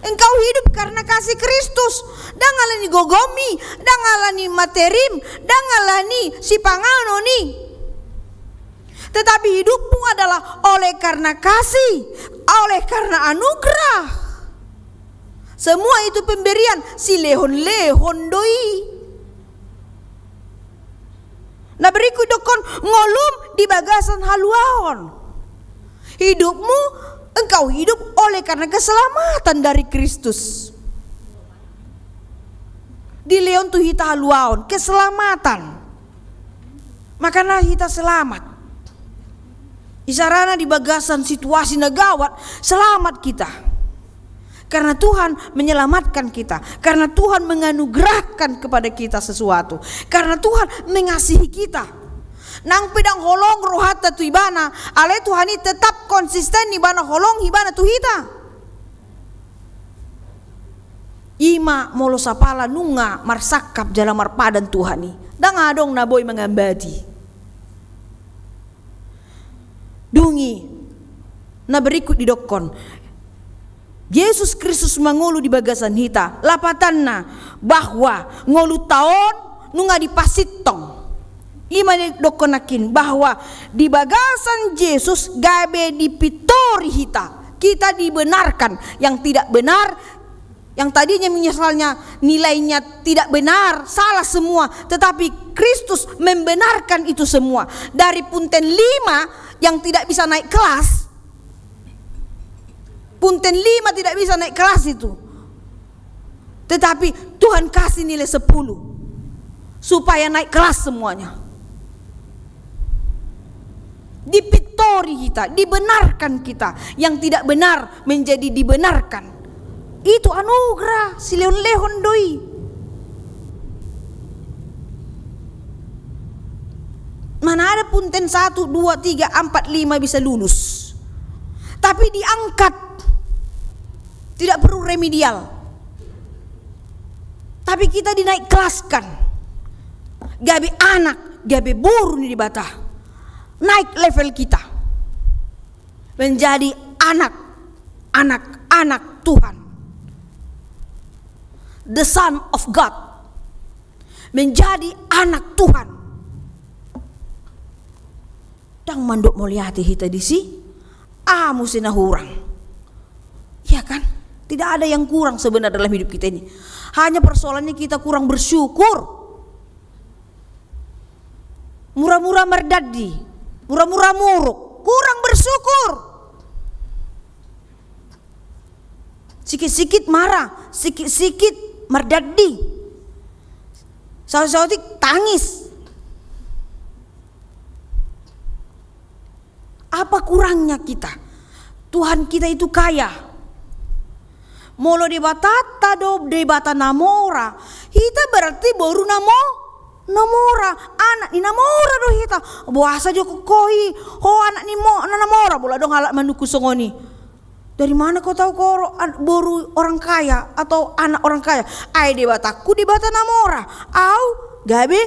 Engkau hidup karena kasih Kristus. Ndang ala ni gogom i, ndang ala ni materim, ndang ala ni sipanganon i. Tetapi hidupmu adalah oleh karena kasih, oleh karena anugerah. Semua itu pemberian, silehon-lehon do i. Na berikut didokkon, ngolum di bagasan haluaon. Hidupmu, engkau hidup oleh karena keselamatan dari Kristus. Dilehon tu hita haluaon, keselamatan. Makana hita selamat. Isarana di bagasan situasi na gawat, selamat kita. Karena Tuhan menyelamatkan kita, karena Tuhan menganugerahkan kepada kita sesuatu, karena Tuhan mengasihi kita. Nang pe ndang holong rohanta tu Ibana, alai Tuhan i tetap konsisten Ibana holong Ibana tu hita. I ma molo sapala nunga marsangkap jala marpadan Tuhan i, ndang adong na boi mangambati. Dung i, na berikut didokkon, Jesus Kristus mangolu di bagasan hita, lapatanna bahwa ngolunta on nunga dipasintong. I ma didokkon nangkin bahwa di bagasan Jesus gabe dipintori hita. Kita dibenarkan, yang tidak benar, yang tadinya misalnya nilainya tidak benar, salah semua, tetapi Kristus membenarkan itu semua. Dari punten lima yang tidak bisa naik kelas, punten lima tidak bisa naik kelas itu, tetapi Tuhan kasih nilai sepuluh supaya naik kelas semuanya. Dipintori kita, dibenarkan kita. Yang tidak benar menjadi dibenarkan. Itu anugerah, silehon-lehon do i. Mana ada punten satu, dua, tiga, empat, lima bisa lulus. Tapi diangkat. Tidak perlu remedial. Tapi kita dinaik kelaskan. Gabe anak, gabe boru ni Debata. Naik level kita. Menjadi anak, anak, anak Tuhan. The Son of God. Menjadi anak Tuhan. Ndang mandok mauliate hita disi, aha muse na hurang? Iya kan? Tidak ada yang kurang sebenarnya dalam hidup kita ini. Hanya persoalannya kita kurang bersyukur. Mura-mura mardandi, mura-mura muruk, kurang bersyukur. Sikit-sikit marah, sikit-sikit mardandi. Saotik-saotik tangis. Apa kurangnya kita? Tuhan kita itu kaya. Molo Debatanta do Debata na mora, hita berarti boru na mo-, na mora, anak ni na mora do hita. Boasa jo ho i, ho anak ni mo-, na, na mora, molo adong halak manungkun songon i. Dari mana kau tahu kau ro-, an-, boru orang kaya atau anak orang kaya? Ai Debatangku Debata na mora. Au gabe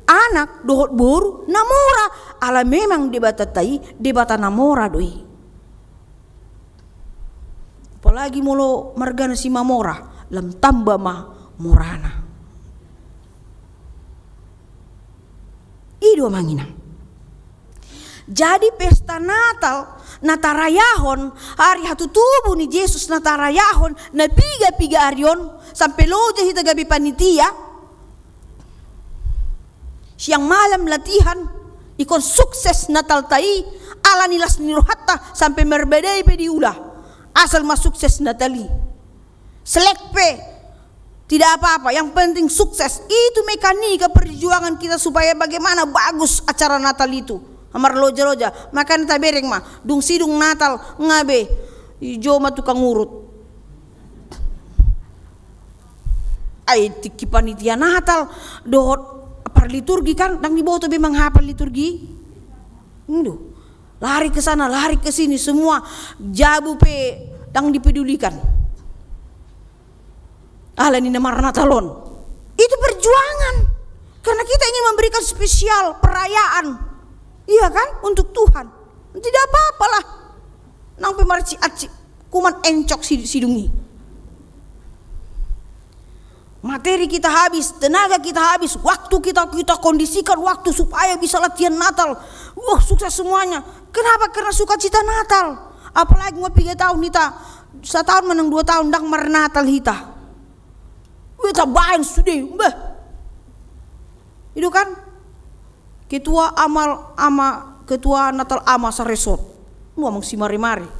anak dohot boru na mora. Ala memang Debatanta i Debata na mora do i. Apalagi molo margana Simamora, lam tamba ma morana. I do amang inang. Jadi pesta Natal na tarayahon, ari hatutubu ni Jesus na tarayahon, na piga-piga ari on, sampe loja hita gabe panitia. Siang malam latihan, ingkon sukses Natalta i, ala ni las ni rohanta, sampe marbadai pe diula. Asal ma sukses Natal i. Selek pe, tidak apa-apa, yang penting sukses. Itu mekanika perjuangan kita supaya bagaimana bagus acara Natal itu. Marloja-loja, makana tabereng ma, dung sidung Natal, nga be, ijo ma tukang urut. Ai tingki panitia Natal dohot parliturgi kan, ndang diboto be manghapal liturgi. Indo. Lari ke sana, lari ke sini, semua jabu pe ndang dipedulikan. Ala ni na marnatal on. Itu perjuangan. Karena kita ingin memberikan spesial perayaan. Iya kan? Untuk Tuhan. Tidak apa-apalah. Nang pe marciak-ciak, kuman encok si-, sidung i. Materi kita habis, tenaga kita habis, waktu kita, kita kondisikan waktu supaya bisa latihan Natal. Wah, sukses semuanya. Kenapa? Karena sukacita Natal. Apalagi nga piga taon hita, sataon manang dua taon ndang marnatal hita. Wah, tabaen sude, mbah. Ido kan? Ketua Ama, Ama, Ketua Natal Ama saresort. Wah, amang si mari-mari.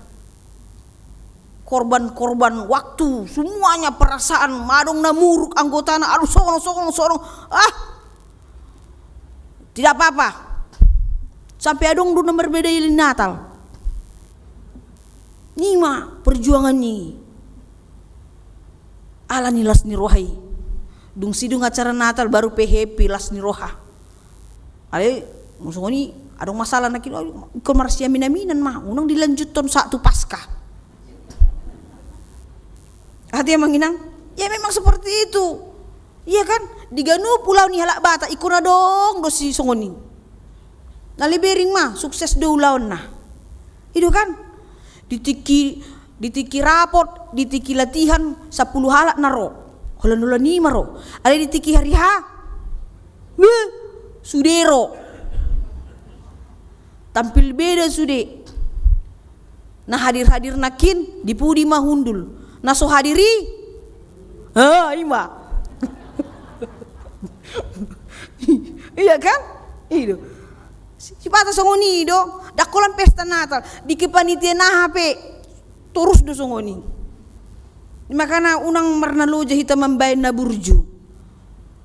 Korban-korban waktu, semuanya perasaan, adong na muruk anggotana, aduh, songon, songon, songon. Ah. Tidak apa-apa. Sampe adong do na marbadai Natal. I ma perjuangan i. Ala ni las ni roha i. Dung sidung acara Natal baru pe happy, las ni roha. Alai molo songon i, adong masalah na kira, ingkon marsiamin-aminan ma, unang dilanjuthon sahat tu Paskah. Ate amang inang, ya memang seperti itu. Iya kan? Di ganup ulaon ni halak Batak, ingkon adong do sisongon i. Na lebereng ma, sukses do ulaonna. Ido kan? Di tingki, di tingki rapot, di tingki latihan, sampulu halak na ro. Holan-holan i ma ro. Alai di tingki hari H, weh, sude ro. Tampil beda sude. Na hadir-hadir nangkin, di pudi ma hundul. Na so hadir i, ah, i ma. Iya kan? Ido. Si-, sipata songon i do. Ndang holan pesta Natal. Di kepanitiaan aha pe. Torus do songon i. Makana unang marnaloja hita mambaen na burju.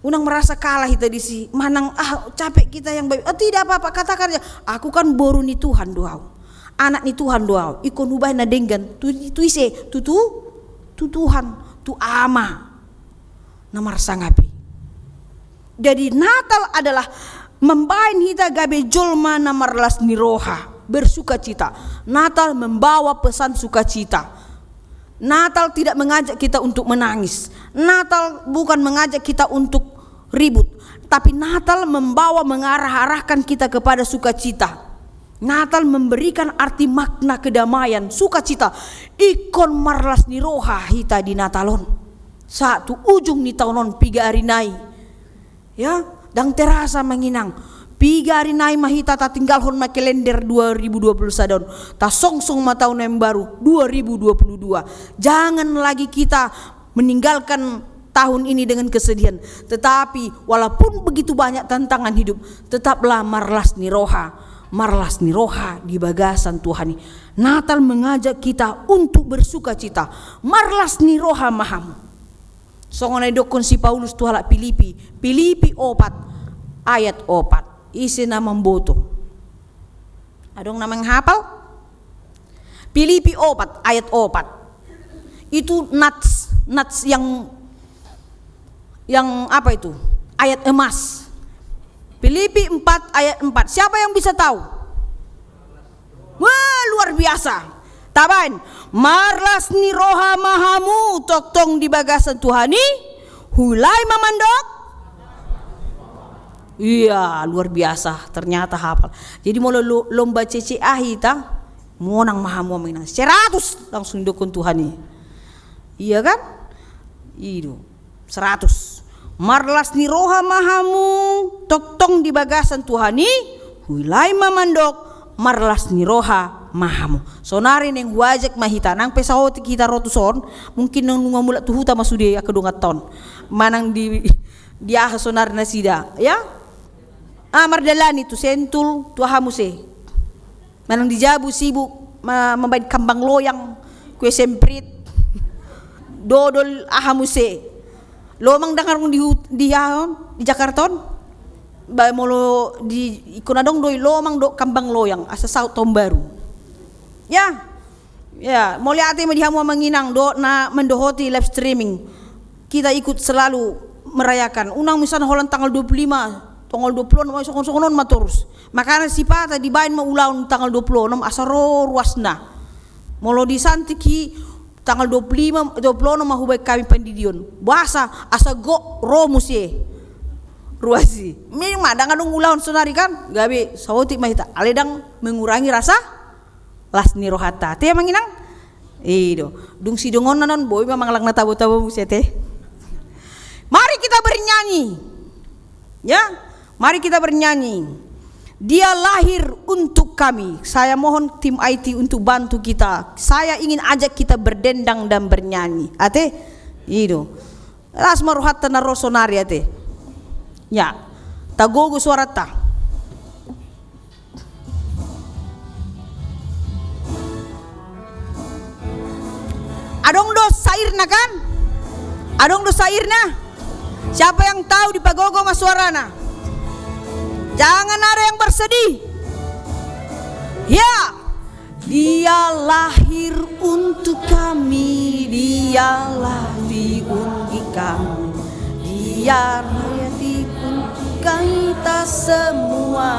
Unang merasa kalah hita disi. Manang, ah, capek kita yang baik. Oh, tidak apa-apa. Katakan saja, "Aku kan boru ni Tuhan do au. Anak ni Tuhan do au. Ingkon hubaen na denggan." Tu, tu ise? Tu, tu, tu Tuhan. Tu Ama na marsangap i. Jadi Natal adalah mambaen hita gabe jolma na marlas ni roha, bersukacita. Natal membawa pesan sukacita. Natal tidak mengajak kita untuk menangis. Natal bukan mengajak kita untuk ribut. Tapi Natal membawa, mengarah-arahkan kita kepada sukacita. Natal memberikan arti makna kedamaian, sukacita. Ingkon marlas ni roha hita di Natal on. Sahat tu ujung ni taon on, piga ari nai. Ya, ndang terasa amang inang. Piga ari nai ma hita tatinggalhon ma kalender dua ribu dua puluh sada on. Tasongsong ma taon na baru, dua ribu dua puluh dua. Jangan lagi kita meninggalkan tahun ini dengan kesedihan. Tetapi, walaupun begitu banyak tantangan hidup, tetaplah marlas ni roha. Marlas ni roha di bagasan Tuhan i. Natal mengajak kita untuk bersukacita. Marlas ni roha ma hamu. Songon na didokkon si Paulus tu halak Pilipi, Pilipi opat ayat opat. Ise na mamboto? Adong na manghapal? Pilipi opat ayat opat. Itu nats, nats yang, yang apa itu? Ayat emas. Pilipi empat ayat empat. Siapa yang bisa tahu? Wah, luar biasa. Tabaen, marlas ni roha ma hamu tongtong di bagasan Tuhan i, huilai ma mandok. Iya, luar biasa. Ternyata hafal. Jadi molo lo-, lomba C C A hita, monang ma hamu amang inang. Seratus langsung didokkon Tuhan i. Iya kan? Ido. Seratus. Marlas ni roha ma hamu tongtong di bagasan Tuhan i, huilai ma mandok, Marlas ni roha ma hamu. Sonari naeng huajak ma hita, nang pe saotik hita ro tu son, mungkin naung nunga mulak tu huta ma sude angka donganta on. Manang di, di aha sonari nasida, ya? Ah, mardalani tu Sentul, tu aha muse. Manang di jabu sibuk ma-, mambaen kambang loyang, kue semprit, dodol aha muse. Lomang ndang adong di hut-, di aha on, di Jakarta on. Ba molo di, ingkon adong do i lomang dohot kambang loyang, asa saut taon baru. Ya. Ya, mauliate ma di hamu amang inang dohot na mandohoti live streaming. Kita ikut selalu merayakan. Unang misalna holan tanggal dua puluh lima, tanggal dua puluh enam, songon-songon on ma torus. Makana sipata dibaen ma ulaon tanggal dua puluh enam asa ro ruasna. Molo disantik i tanggal dua puluh lima, dua puluh enam ma hubaen hami pandidion. Boasa, asa gok ro muse ruas i. Memang ndang adong ulaon sonari kan? Gabe saotik ma hita. Alai ndang mengurangi rasa las ni rohanta. Ate amang inang? I do. Dung sidongonna non, boi ma mangallang na tabo-tabo muse ate. Mari kita bernyanyi. Ya, mari kita bernyanyi. Dia lahir untuk kami. Saya mohon tim I T untuk bantu kita. Saya ingin ajak kita berdendang dan bernyanyi. Ate? I do. Las ma rohanta na ro sonari ate. Ya. Tagogo suaranta. Adong do sairna kan? Adong do sairna? Siapa yang tahu, dipagogo ma suarana. Jangan ada yang bersedih. Ya. Dia lahir untuk kami, dialah diundi kami, dia lahir untuk kita semua.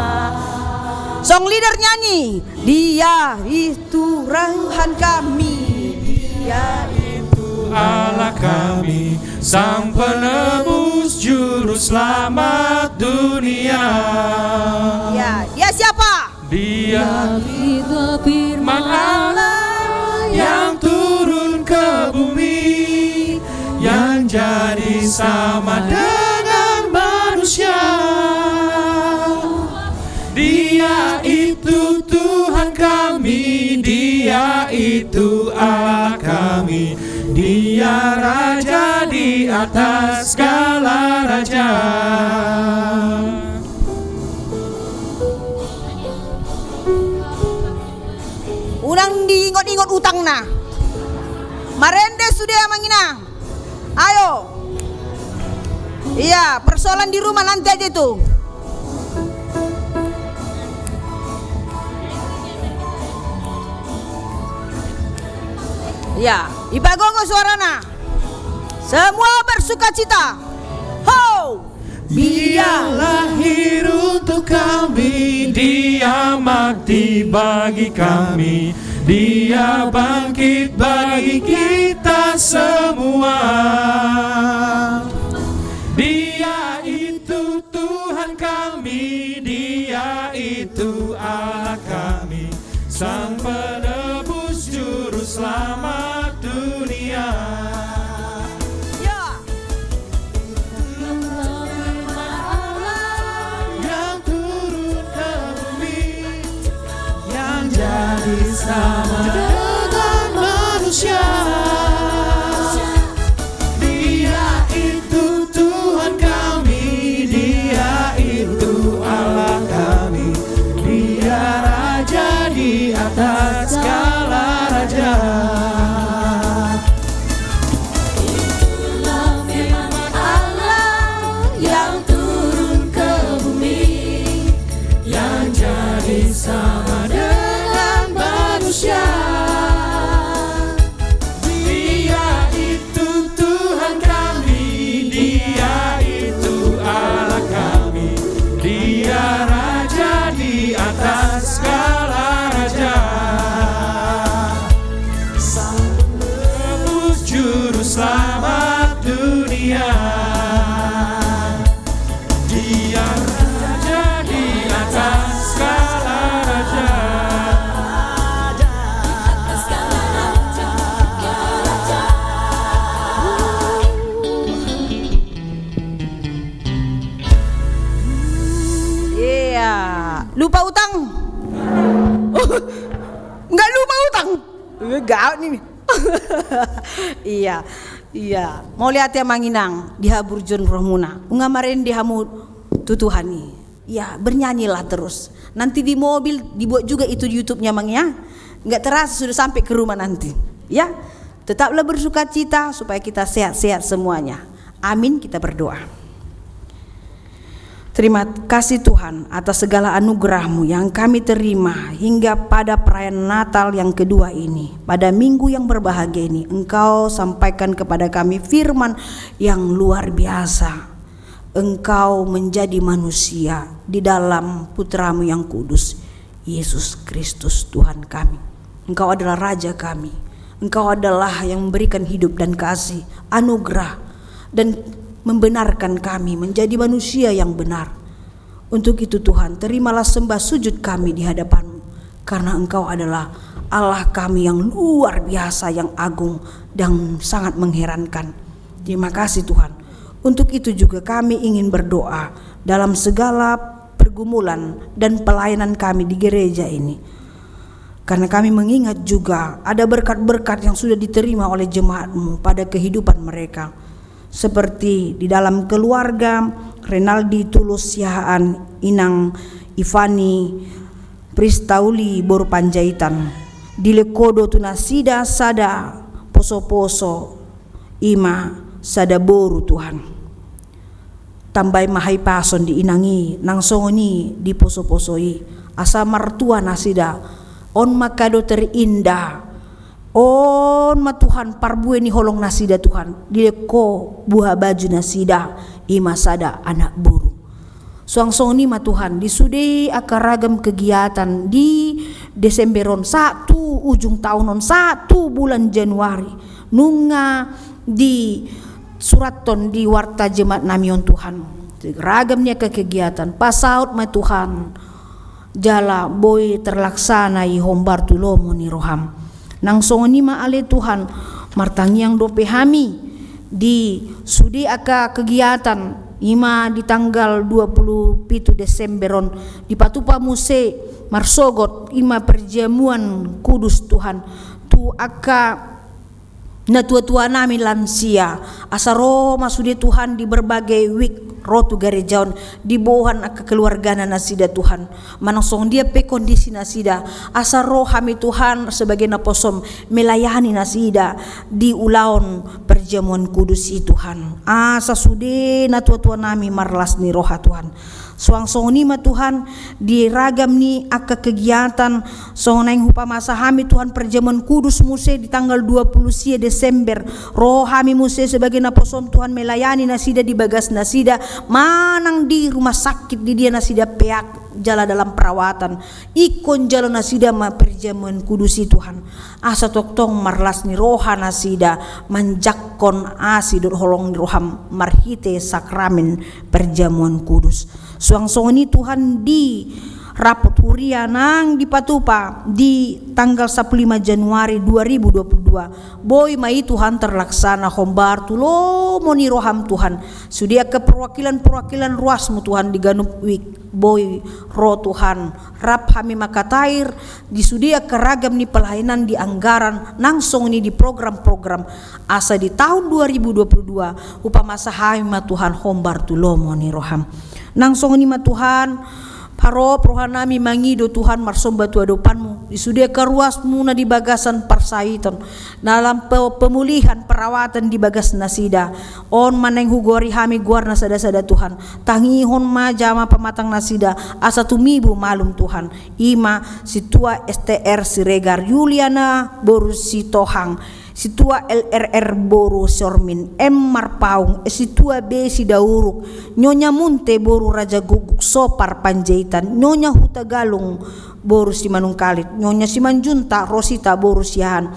Song leader nyanyi. Dia itu Tuhan kami, dia itu Allah kami, Sang Penebus Juru Selamat dunia. Ya, dia siapa? Dia itu firman Allah yang turun ke bumi, yang jadi sama dengan manusia. Dia itu Tuhan kami, Dia itu Allah kami, Dia Raja di atas segala raja. Unang diingot-ingot utangna. Marende sude amang inang. Ayo. Iya, persoalan di rumah nanti aja itu. Iya, ipagogo suarana. Semua bersukacita. Ho! Dia lahir untuk kami, Dia mati bagi kami, Dia bangkit bagi kita semua. Dia itu Tuhan kami, Dia itu Allah kami, Sang Penebus Juru Selamat dunia. Ya. Yang turun ke bumi, yang jadi sama dengan manusia. Dia itu Tuhan kami, Dia itu Allah kami, Dia Raja di atas segala raja. Itulah firman Allah yang turun ke bumi, yang jadi sama dengan manusia. Dia itu Tuhan kami, Dia itu Allah kami, Dia Raja di atas segala raja, Sang Penebus Juru Selamat dunia. Dia Raja di atas segala raja. Iya, lupa utang. Nggak lupa utang. Eh, gawat ni. Iya, iya. Mauliate amang inang, di haburjuon rohamuna. Nunga marende hamu tu Tuhan i. Ya, bernyanyilah terus. Nanti di mobil dibuat juga itu YouTube-nya, Mang, ya. Nggak terasa sudah sampai ke rumah nanti. Ya, tetaplah bersukacita supaya kita sehat-sehat semuanya. Amin, kita berdoa. Terima kasih Tuhan atas segala anugerah-Mu yang kami terima hingga pada perayaan Natal yang kedua ini. Pada minggu yang berbahagia ini, Engkau sampaikan kepada kami firman yang luar biasa. Engkau menjadi manusia di dalam Putra-Mu yang kudus, Yesus Kristus Tuhan kami. Engkau adalah Raja kami. Engkau adalah yang memberikan hidup dan kasih, anugerah, dan membenarkan kami menjadi manusia yang benar. Untuk itu Tuhan, terimalah sembah sujud kami di hadapan-Mu, karena Engkau adalah Allah kami yang luar biasa, yang agung, dan sangat mengherankan. Terima kasih Tuhan. Untuk itu juga kami ingin berdoa dalam segala pergumulan dan pelayanan kami di gereja ini. Karena kami mengingat juga ada berkat-berkat yang sudah diterima oleh jemaat-Mu pada kehidupan mereka. Seperti di dalam keluarga Renaldi Tulus Siahaan, Inang Ivani Pristauli boru Panjaitan. Dilehon Ho do tu nasida sada poso-poso, i ma sada boru Tuhan. Tambai ma hahipason di inang i, nang songon i di poso-poso i. Asa martua nasida. On ma kado terindah. On ma Tuhan parbue ni holong nasida Tuhan. Dilehon Ho buha baju nasida, i ma sada anak boru. Suang songon i ma Tuhan, di sude angka ragam kegiatan di Desember on sahat tu ujung taon on, sahat tu bulan Januari. Nunga disurathon di warta jemaat nami on Tuhan. Ragam ni angka kegiatan, pasaut ma Tuhan. Jala boi terlaksana i hombar tu lomo ni roham. Nang songon i ma ale Tuhan, martangiang dope hami di sude angka kegiatan, i ma di tanggal dua puluh pitu Desember on, dipatupa muse marsogot, i ma perjamuan kudus Tuhan, tu angka natua-tua nami lansia, asa ro ma sude Tuhan di berbagai wijk ro tu gareja on, diboan angka keluargana nasida Tuhan. Manang songon dia pe kondisi nasida, asa ro hami Tuhan sebagai naposom melayani nasida di ulaon perjamuan kudus i Tuhan. Asa sude natua-tua nami marlas ni roha Tuhan. Suang songon i ma Tuhan, di ragam ni angka kegiatan, songon naeng hupamasa hami Tuhan perjamuan kudus muse di tanggal dua puluh sia Desember. Ro hami muse sebagai naposom Tuhan melayani nasida di bagas nasida, manang di rumah sakit di dia nasida peak jala dalam perawatan. Ingkon jalo nasida ma perjamuan kudus i Tuhan. Asa tongtong marlas ni roha nasida manjangkon asi dohot holong ni roham marhite sakramen perjamuan kudus. Suang songon i Tuhan di rapot huria nang dipatupa di tanggal sampulu lima Januari dua ribu dua puluh dua. Boi ma i Tuhan terlaksana hombar tu lomo ni roham Tuhan. Sude angka perwakilan-perwakilan ruasmu Tuhan di ganup wijk. Boi ro Tuhan, rap hami mangkatair di sude angka ragam ni pelayanan di anggaran, nang songon i di program-program. Asa di taon dua ribu dua puluh dua, hupamasa hami ma Tuhan hombar tu lomo ni roham. Nang songon i ma Tuhan, parop roha nami mangido Tuhan marsomba tu adopanmu, di sude angka ruasmu na di bagasan parsaiton, dalam pe-, pemulihan, perawatan di bagas nasida. On ma naeng hugoari hami goarna sada-sada Tuhan. Tangihon ma jama pamatang nasida, asa tumibu malum Tuhan. I ma Sintua S T R Siregar Yuliana boru Sitohang, Sintua L R R boru Sormin M Marpaung, Sintua B Sidauruk, Nyonya Munte boru Raja Guguk Sopar Panjaitan, Nyonya Hutagalung boru Simanungkalit, Nyonya Simanjuntak Rosita boru Siahaan,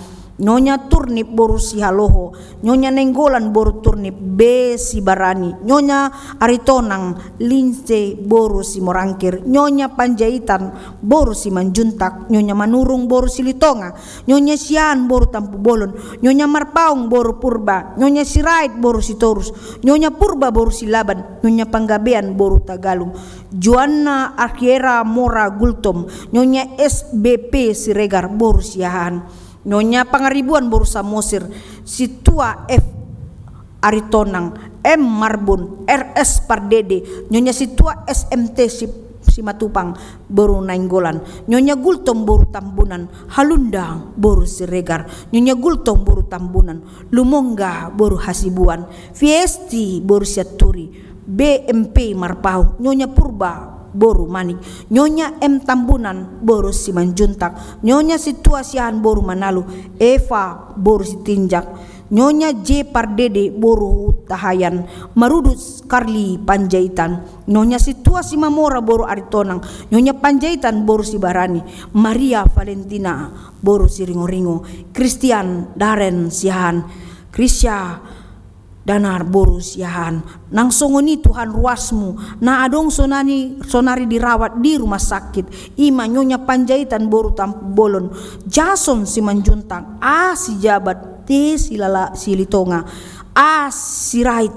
Nyonya Turnip boru Sihaloho, Nyonya Nainggolan boru Turnip, B. Sibarani, Nyonya Aritonang, Lince boru Simorangkir, Nyonya Panjaitan boru Simanjuntak, Nyonya Manurung boru Silitonga, Nyonya Siahaan boru Tampubolon, Nyonya Marpaung boru Purba, Nyonya Sirait boru Sitorus, Nyonya Purba boru Silaban, Nyonya Panggabean boru Tagalung, Joanna Arkiera Mora Gultom, Nyonya S B P Siregar boru Siahaan, Nyonya Pangaribuan boru Samosir, Sintua F Aritonang, M Marbun, R S Pardede, Nyonya Sintua S M T Si-, Simatupang boru Nainggolan, Nyonya Gultom boru Tambunan, Halundang boru Siregar, Nyonya Gultom boru Tambunan, Lumongga boru Hasibuan, Fiesti boru Sianturi, B M P Marpaung, Nyonya Purba boru Manik, Nyonya M Tambunan boru Simanjuntak, Nyonya Sintua Siahaan boru Manalu, Eva boru Sitinjak, Nyonya J Pardede boru Hutahaean, Marudut Karli Panjaitan, Nyonya Sintua Simamora boru Aritonang, Nyonya Panjaitan boru Sibarani, Maria Valentina boru Siringoringo, Kristian Daren Siahaan, Krisya Danar boru Siahaan. Nang songon i Tuhan ruasmu na adong sonani, sonari dirawat di rumah sakit, i ma Nyonya Panjaitan boru Tampubolon, Jason Simanjuntak, A Sijabat, T Silala-, Silitonga, A Sirait,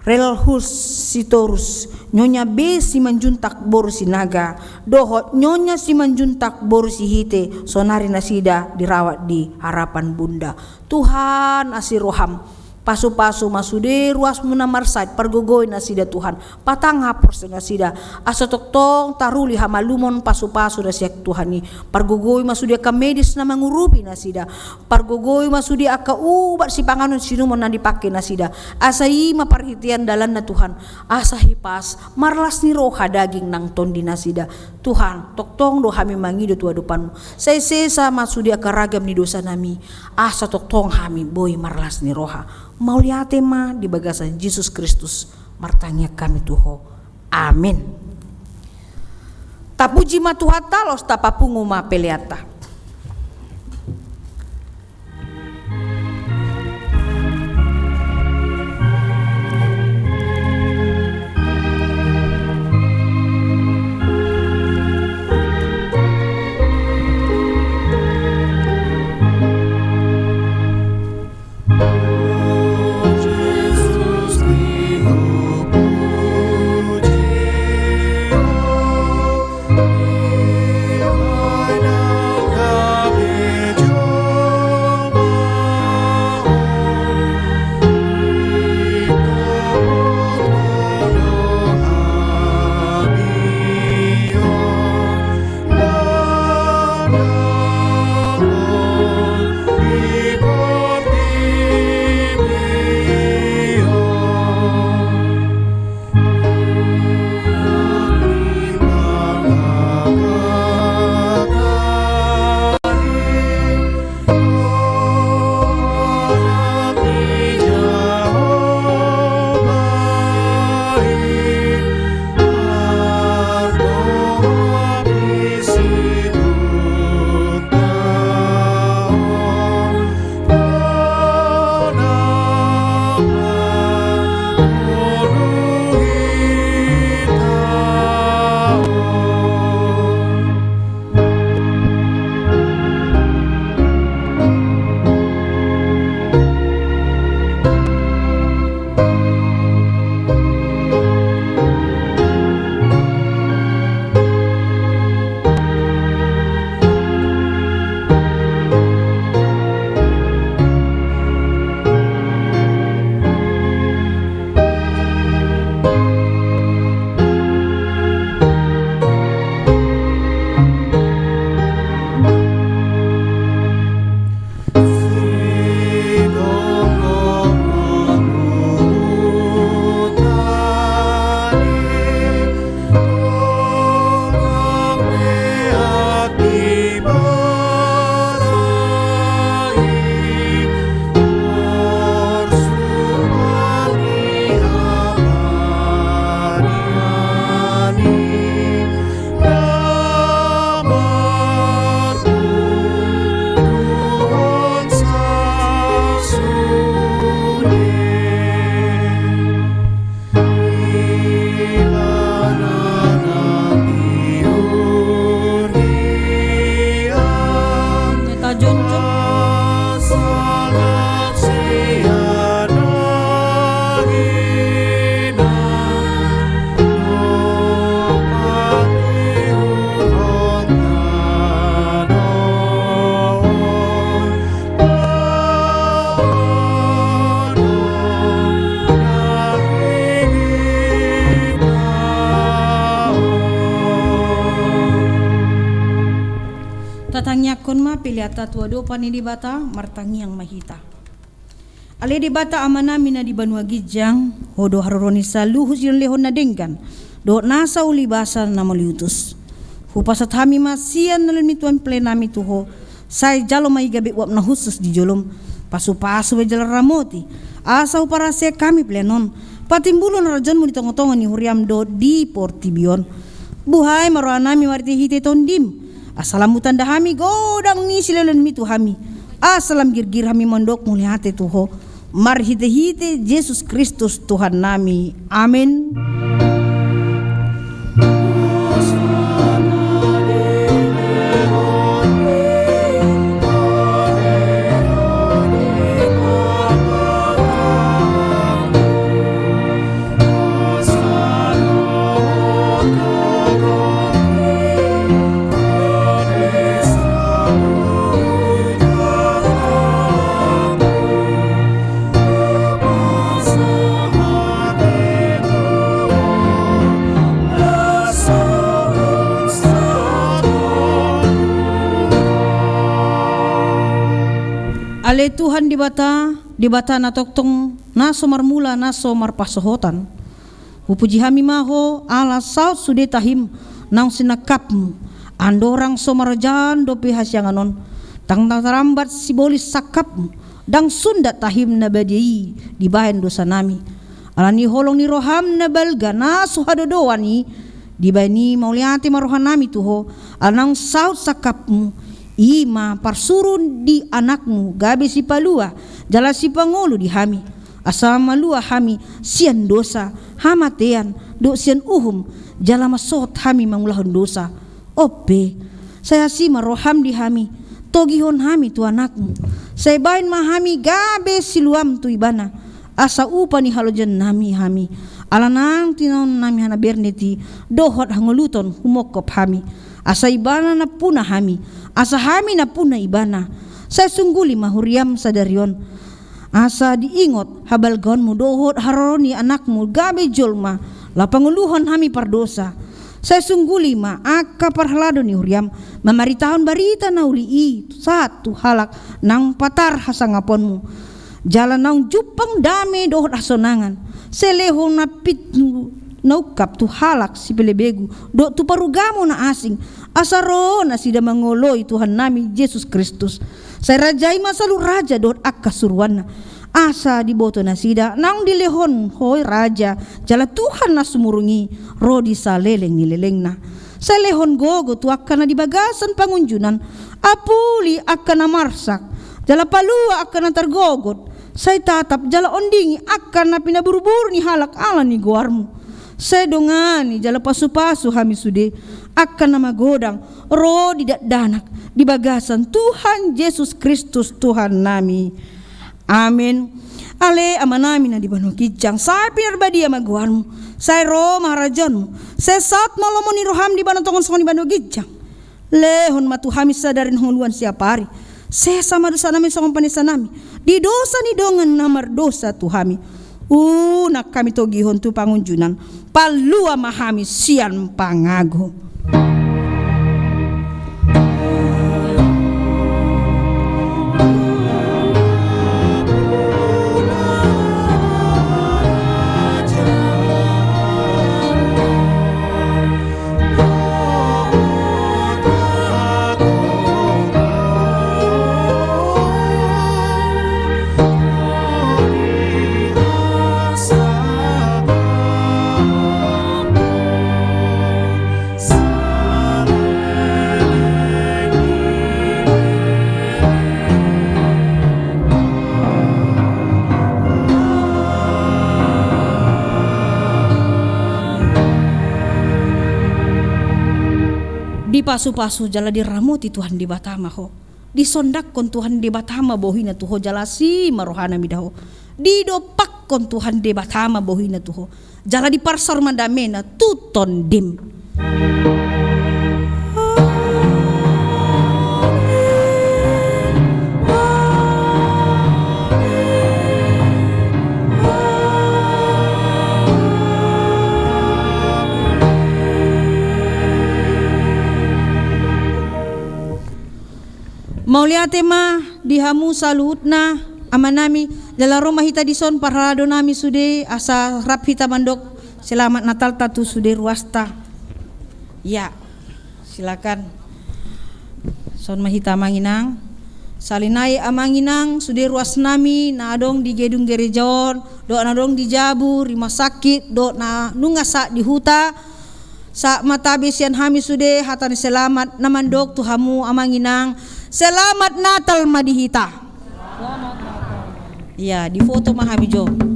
Relhus Sitorus, Nyonya B Simanjuntak boru Sinaga, dohot Nyonya Simanjuntak boru Sihite, sonari nasida dirawat di Harapan Bunda. Tuhan, asi roham, pasu-pasu ma sude ruasmu na marsahit, pargogoi nasida Tuhan, patangkas porse nasida, asa tongtong taruli hamalumon pasu-pasu na sian Tuhan i, pargogoi ma sude angka medis na mangurupi nasida, pargogoi ma sude angka ubat sipanganon siinumon na dipangke nasida, asa i ma parhitean dalanna Tuhan, asa hipas marlas ni roha daging nang tondi nasida. Tuhan, tongtong do hami mangido tu adopanmu. Sai sesa ma sude angka ragam ni dosanami, asa tongtong hami boi marlas ni roha. Mauliate ma di bagasan Jesus Kristus martangiang hami tu Ho. Amin. Tapuji ma Tuhanta, laos tapapungu ma peleanta. Tangiangkon ma peleanta tu adopan ni Debata, martangiang ma hita. Ale Debata Amanami na di banua ginjang, Ho do haroro ni saluhut silehon na denggan dohot nasa uli basa na mauliutus. Hupasahat hami ma sian na lelengmi Tuhan peleannami tu Ho, sai jalo ma i gabe uap na hushus di jolom. Pasupasu ma i jala ramoti, asa huparhaseang hami pelean on patimbulhon harajaonmu di tongatonga ni huriam dohot di portibi on. Buhai ma rohanami marhitehite Tondim, asa lam hutanda hami godang ni silehonlehonmi tu hami, asa lam girgir hami mandok mauliate tu Ho, marhitehite Jesus Kristus Tuhannami. Amen. Ale Tuhan Debata, Debata na tongtong, na so marmula, na so marpansohotan. Hupuji hami ma Ho, ala saut sude tahim naung sinangkapmu, andorang so marajaan dope hasiangan on, ndang tarambat sibolis sangkapmu, ndang sundat tahim na badia i dibahen dosanami. Ala ni holong ni roham na balga na so hadodoan i, dibahen i mauliate ma rohanami tu Ho, ala naung saut sangkapmu, i ma parsuru di Anakmu gabe sipalua jala sipangolu di hami, asa malua hami sian dosa, hamatean, dohot sian uhum, jala masohot hami mangulahon dosa. On pe, sai asi ma roham di hami, togihon hami tu Anakmu, sai bahen ma hami gabe siluam tu Ibana, asa upa ni halojaonnami hami, ala naung tinaonnami hanabernet i dohot hangoluton humongkop hami, asa Ibana nampuna hami, asa hami nampuna Ibana. Sai sungguli ma huriam sadari on, asa diingot habalgaonmu dohot haroro ni Anakmu gabe jolma, laho pangoluhon hami pardosa. Sai sungguli ma angka parhalado ni huriam mamaritahon barita na uli i sahat tu halak naung patar hasangaponmu, jala naung jumpang dame dohot hasonangan. Sai lehon na pintu na ungkap tu halak sipelebegu dohot tu parugamo na asing, asa ro nasida mangoloi Tuhannami Jesus Kristus. Sai rajai ma saluhut raja dohot angka suruanna, asa diboto nasida naung dilehon Ho raja jala Tuhan na sumurung i ro di saleleng ni lelengna. Sai lehon gogo tu angka na di bagasan pangunjunan, apuli angka na marsak, jala palua angka na targogot. Sai tatap jala ondingi angka na pinaburuburu ni halak ala ni goarmu. Sai dongani jala pasupasu hami sude angka na magodang ro di dakdanak di bagasan Tuhan Jesus Kristus Tuhannami. Amen. Ale Amanami na di banua ginjang, sai pinarbadia ma goarmu, sai ro ma harajaonmu, sai saut ma lomo ni roham di banua tonga on songon i di banua ginjang. Lehon ma tu hami sadari on hangoluan siapari. Sesa ma dosanami songon panesanami di dosa ni dongan na mardosa tu hami. Unang hami togihon tu pangunjunan, palua ma hami sian pangago. Dipasupasu jala diramoti Tuhan Debata ma ho. Disondanghon Tuhan Debata ma bohina tu ho jala asi ma rohana mida ho. Didompakhon Tuhan Debata ma bohina tu ho jala diparsaor ma damena tu tondim. Mauliate ma di hamu saluhutna, amanami, jala ro ma hita dison parhalado nami sude, asa rap hita mandok selamat Natalta tu sude ruasta. Ya, silakan. Son ma hita amang inang. Sahali nai amang inang, sude ruas nami na adong di gedung gereja on, dohot na adong di jabu, rumah sakit, dohot na nunga sahat di huta, sahat ma tabe sian hami sude hata ni selamat na mandok tu hamu amang inang, selamat Natal ma di hita. Ia, di foto ma hami jo. Ia.